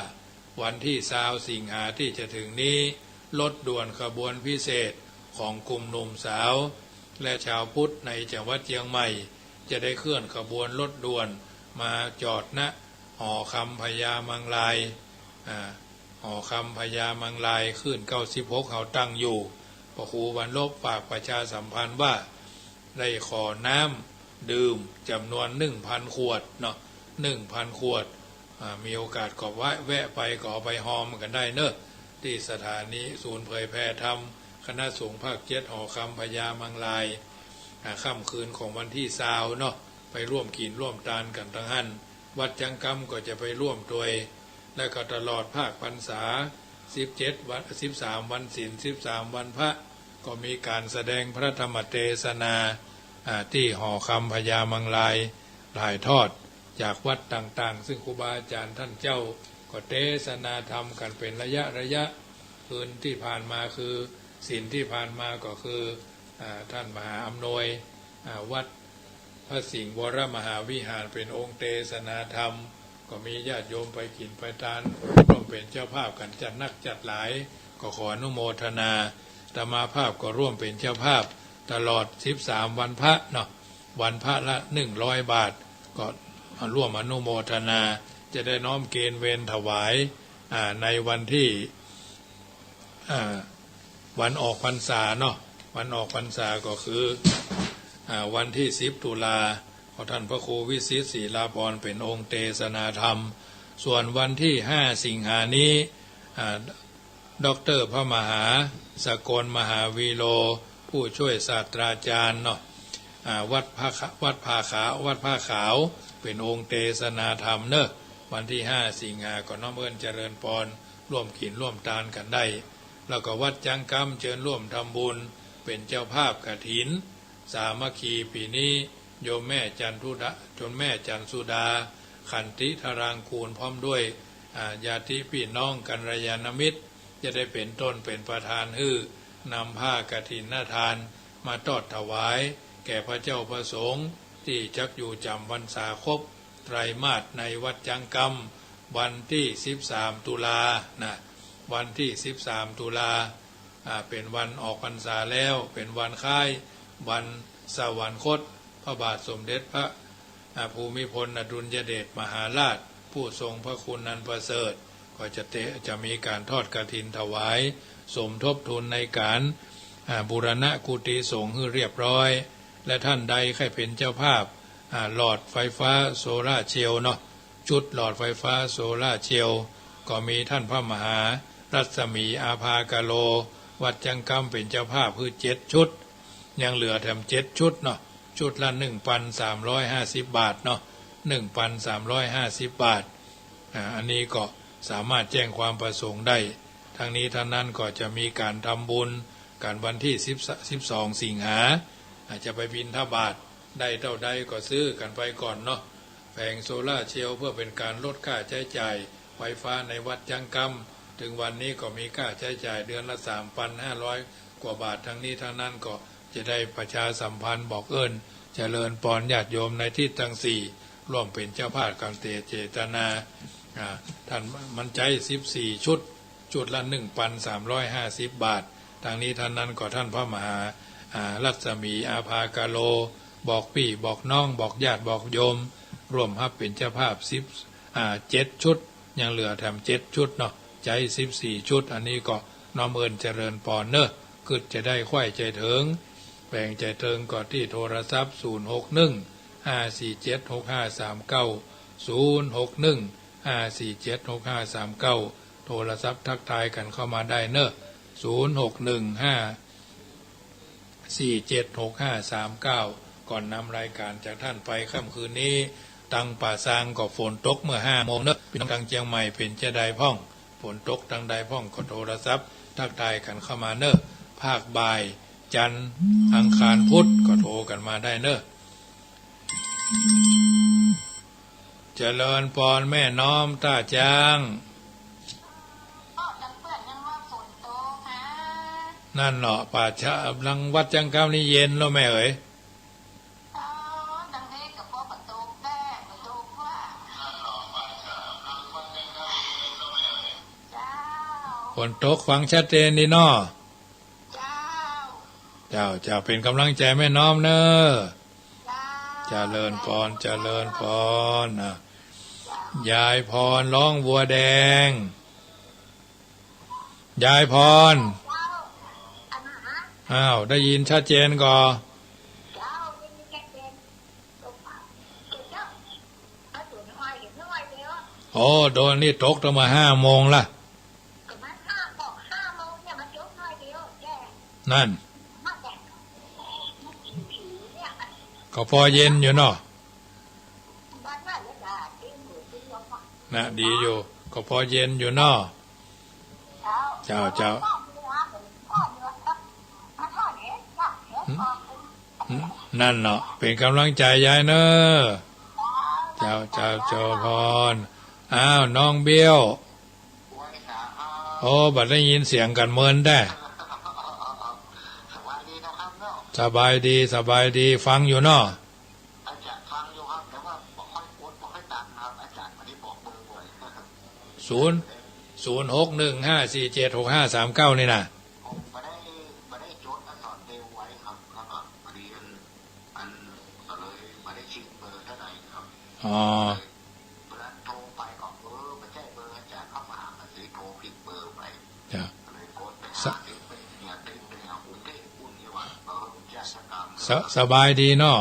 วันตี้ซาวสิงหาตี้จะเถิงนี้ รถด่วนขบวนพิเศษของกลุ่มหนุ่มสาว และชาวพุทธในจังหวัดเจียงใหม่ จะได้เคลื่อนขบวนรถด่วนมาจอด ณ หอคำพญามังราย อ่า หอคำพญามังราย คลื่น เก้าสิบหก เฮาตั้งอยู่ พระครูวันลบฝากประชาสัมพันธ์ว่า ได้ขอน้ำดื่มจ๋ำนวน หนึ่งพัน ขวดเนาะ หนึ่งพัน ขวด อ่า มีโอกาสก็แวะ แวะไปก็เอาไปฮอมกั๋นได้เนาะ ตี้สถานีศูนย์เผยแพร่ธรรม คณะสงฆ์ภาคเจ็ด หอคำพญามังราย อ่า ค่ำคืนของวันตี้ซาวเนาะ ไปร่วมกิ๋นร่วมตานกั๋นตังหั้น วัดจั๊งกำก็จะไปร่วมตวย และก็ตลอดภาคพรรษา สิบเจ็ด วัน สิบสาม วันศีล สิบสาม วันพระ ก็มีก๋านแสดงพระธรรมเตสนา อ่า ตี้หอคำพญามังราย ถ่ายทอดจากวัดต่างๆ ซึ่งครูบาอาจ๋ารย์ต้านเจ้า ก็เตสนาธรรมกั๋นเป๋นระยะระยะ คืนตี้ผ่านมาคือ ศีลตี้ผ่านมาก็คือ อ่า ต้านมหาอำนวย อ่า วัดพระสิงห์วรมหาวิหารเป๋นองค์เตสนาธรรม ก็มีญาติโยมไปกิ๋นไปตาน ร่วมเป๋นเจ้าภาพกั๋นจัดนักจัดหลาย ก็ขออนุโมทนา อาตมาภาพก็ร่วมเป๋นเจ้าภาพตลอด สิบสาม วันพระเนาะ วันพระละ หนึ่งร้อย บาท ก็ร่วมอนุโมทนา จะได้น้อมเกณฑ์เวรถวาย อ่า ในวันตี้ อ่า วันออกพรรษาเนาะ วันออกพรรษาก็คือ อ่า วันตี้ สิบ ตุลา ก็ต้านพระครูวิสิตศิลาภรณ์เป๋นองค์เตสนาธรรม ส่วนวันตี้ ห้า สิงหานี้ อ่า ด็อกเตอร์พระมหา สกลมหาวีโร ผู้ช่วยศาสตราจ๋ารย์เนาะ อ่า วัดพระขะ วัดผาขาว วัดผ้าขาว เป๋นองค์เตสนาธรรมเนาะ วันตี้ ห้า สิงหา ก็น้อมเอิ้นเจริญพร ร่วมกิ๋นร่วมตานกั๋นได้ แล้วก็วัดจั๊งกำเจิญร่วมทำบุญ เป๋นเจ้าภาพกฐิน สามัคคี ปี๋นี้ โยมแม่จันทุดา โยมแม่จันสุดา ขันติธารางกูร พร้อมด้วย อ่า ญาติปี้น้องกัลยาณมิตร จะได้เป๋นต้นเป๋นประธานหื้อนำผ้ากฐินทานมาทอดถวาย แก่พระเจ้าพระสงฆ์ตี้จักอยู่จ๋ำพรรษาครบไตรมาสในวัดจั๊งกำ วันตี้ สิบสาม ตุลานะ วันตี้ สิบสาม ตุลา อ่า เป๋นวันออกพรรษาแล้ว เป๋นวันคล้ายวันสวรรคตพระบาทสมเด็จพระ อ่า ภูมิพลอดุลยเดชมหาราช ผู้ทรงพระคุณอันประเสริฐ ก็จะเต จะมีก๋านทอดกฐินถวาย สมทบทุนในก๋าน อ่า บูรณะกุฏิสงฆ์หื้อเรียบร้อย และต้านใดใค่เป๋นเจ้าภาพ อ่า หลอดไฟฟ้าโซลาร์เซลล์เนาะ ชุดหลอดไฟฟ้าโซลาร์เซลล์ ก็มีต้านพระมหา รัศมี อาภากาโล วัดจั๊งกำเป๋นเจ้าภาพหื้อเจ็ดชุด ยังเหลือแถมเจ็ดชุดเนาะ ชุดละ หนึ่งพันสามร้อยห้าสิบ บาทเนาะ หนึ่งพันสามร้อยห้าสิบ บาท อ่า อันนี้ก็สามารถแจ้งความประสงค์ได้ ทั้งนี้ทั้งนั้นก็จะมีก๋านทำบุญกั๋นวันตี้ สิบ สิบสอง สิงหา อาจจะไปบิณฑบาตได้เต้าใดก็ซื้อกั๋นไปก่อนเนาะ แผงโซลาร์เซลล์เพื่อเป๋นก๋านลดค่าใจ๊จ่ายไฟฟ้าในวัดจั๊งกำ เถิงวันนี้ก็มีค่าใจ๊จ่ายเดือนละ สามพันห้าร้อย กว่าบาท ทั้งนี้ทั้งนั้นก็จะได้ประชาสัมพันธ์บอกเอิ้นเจริญปอนญาติโยมในทิศตังสี่ ร่วมเป๋นเจ้าภาพกั๋นเตเจตนา อ่า ต้านมันใจ๊ สิบสี่ ชุด ชุดละ หนึ่งพันสามร้อยห้าสิบ บาท ทั้งนี้ทั้งนั้นก็ต้านพระมหา อ่า รัศมี อาภากาโล บอกปี้บอกน้อง บอกญาติบอกโยม ร่วมฮับเป๋นเจ้าภาพ สิบ อ่า เจ็ดชุด ยังเหลือแถมเจ็ดชุดเนาะ ใจ๊ สิบสี่ ชุด อันนี้ก็น้อมเอิ้นเจริญปอนเนาะ กึ๊ดจะได้ใค่ใจ๋เถิง แป๋งใจ๋เติงก็ตี้โทรศัพท์ ศูนย์หกหนึ่ง ห้าสี่เจ็ด หกห้าสามเก้า ศูนย์หกหนึ่ง ห้าสี่เจ็ด หกห้าสามเก้า โทรศัพท์ตั๊กทายกั๋นเข้ามาได้เน่อ ศูนย์หกหนึ่ง ห้าสี่เจ็ด หกห้าสามเก้า ก่อนนำรายก๋านจากต้านไปค่ำคืนนี้ ตังป่าซางก็ฝนตกเมื่อห้าโมงเน่อ ปี้น้องตังเจียงใหม่เป๋นจาใดพ่อง ฝนตกตังใดพ่องก็โทรศัพท์ตั๊กทายกั๋นเข้ามาเน่อ ภาคบ่ายจันทร์อังคารพุธก็โทรกั๋นมาได้เน่อ เจริญปอนแม่น้อมต้าจ๊าง นั่นเนาะ ป่าจ๊า รังวัดจังก้าวนี่เย็นแล้วแม่เอ๋ย ฝนตกฟังชัดเจนดีเนาะ เจ้า เจ้า เป๋นก๋ำลังใจ๋แม่น้อมเน่อ เจริญปอน เจริญปอน อ่ะ ยายพรร้องวัวแดง ยายพร อ้าว ได้ยินชัดเจนก่อ โอ้ โดนนี่ตกตั้งเมื่อห้าโมงละ นั่น ก็ปอเย็นอยู่เนาะ นะ ดีอยู่ ก็ปอเย็นอยู่เนาะ เจ้า เจ้า นั่นเนาะ เป๋นก๋ำลังใจ๋ยายเน่อ เจ้า เจ้า เจ้าพร อ้าว น้องเบี้ยว โอ้ บ่ได้ยินเสียงกั๋นเมินแต๊ สบายดี สบายดี ฟังอยู่เนาะ ศูนย์ ศูนย์หกหนึ่ง ห้าสี่เจ็ด หกห้าสามเก้า นี่นะ อ๋อ เจ้า ส- ส- สบายดีเนาะ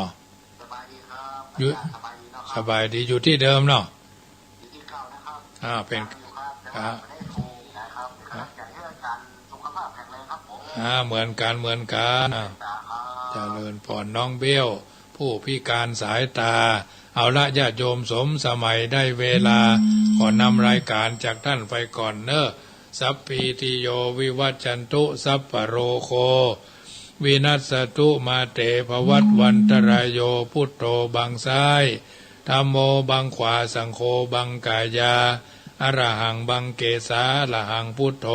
อยู่ สบายดี อยู่ตี้เดิมเนาะ อ่า เป๋น อ่า อ่า เหมือนกั๋น เหมือนกั๋น อ่า เจริญปอนน้องเบี้ยว ผู้พิก๋านสายต๋า เอาละ ญาติโยมสมสมัยได้เวลา ขอนำรายก๋านจากต้านไปก่อนเน่อ สัพพีติโย วิวัชชันตุ สัพพะโรโค วินัสสะตุ มาเต ภวัตวันตะราโย พุทโธบังซ้าย ธัมโมบังขวา สังโฆบังก๋ายา อะระหังบังเกสา อะระหังพุทโธ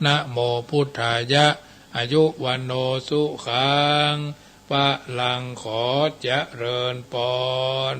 นะโมพุทธายะ อายุวัณโณสุขัง พะลัง ขอเจริญปอน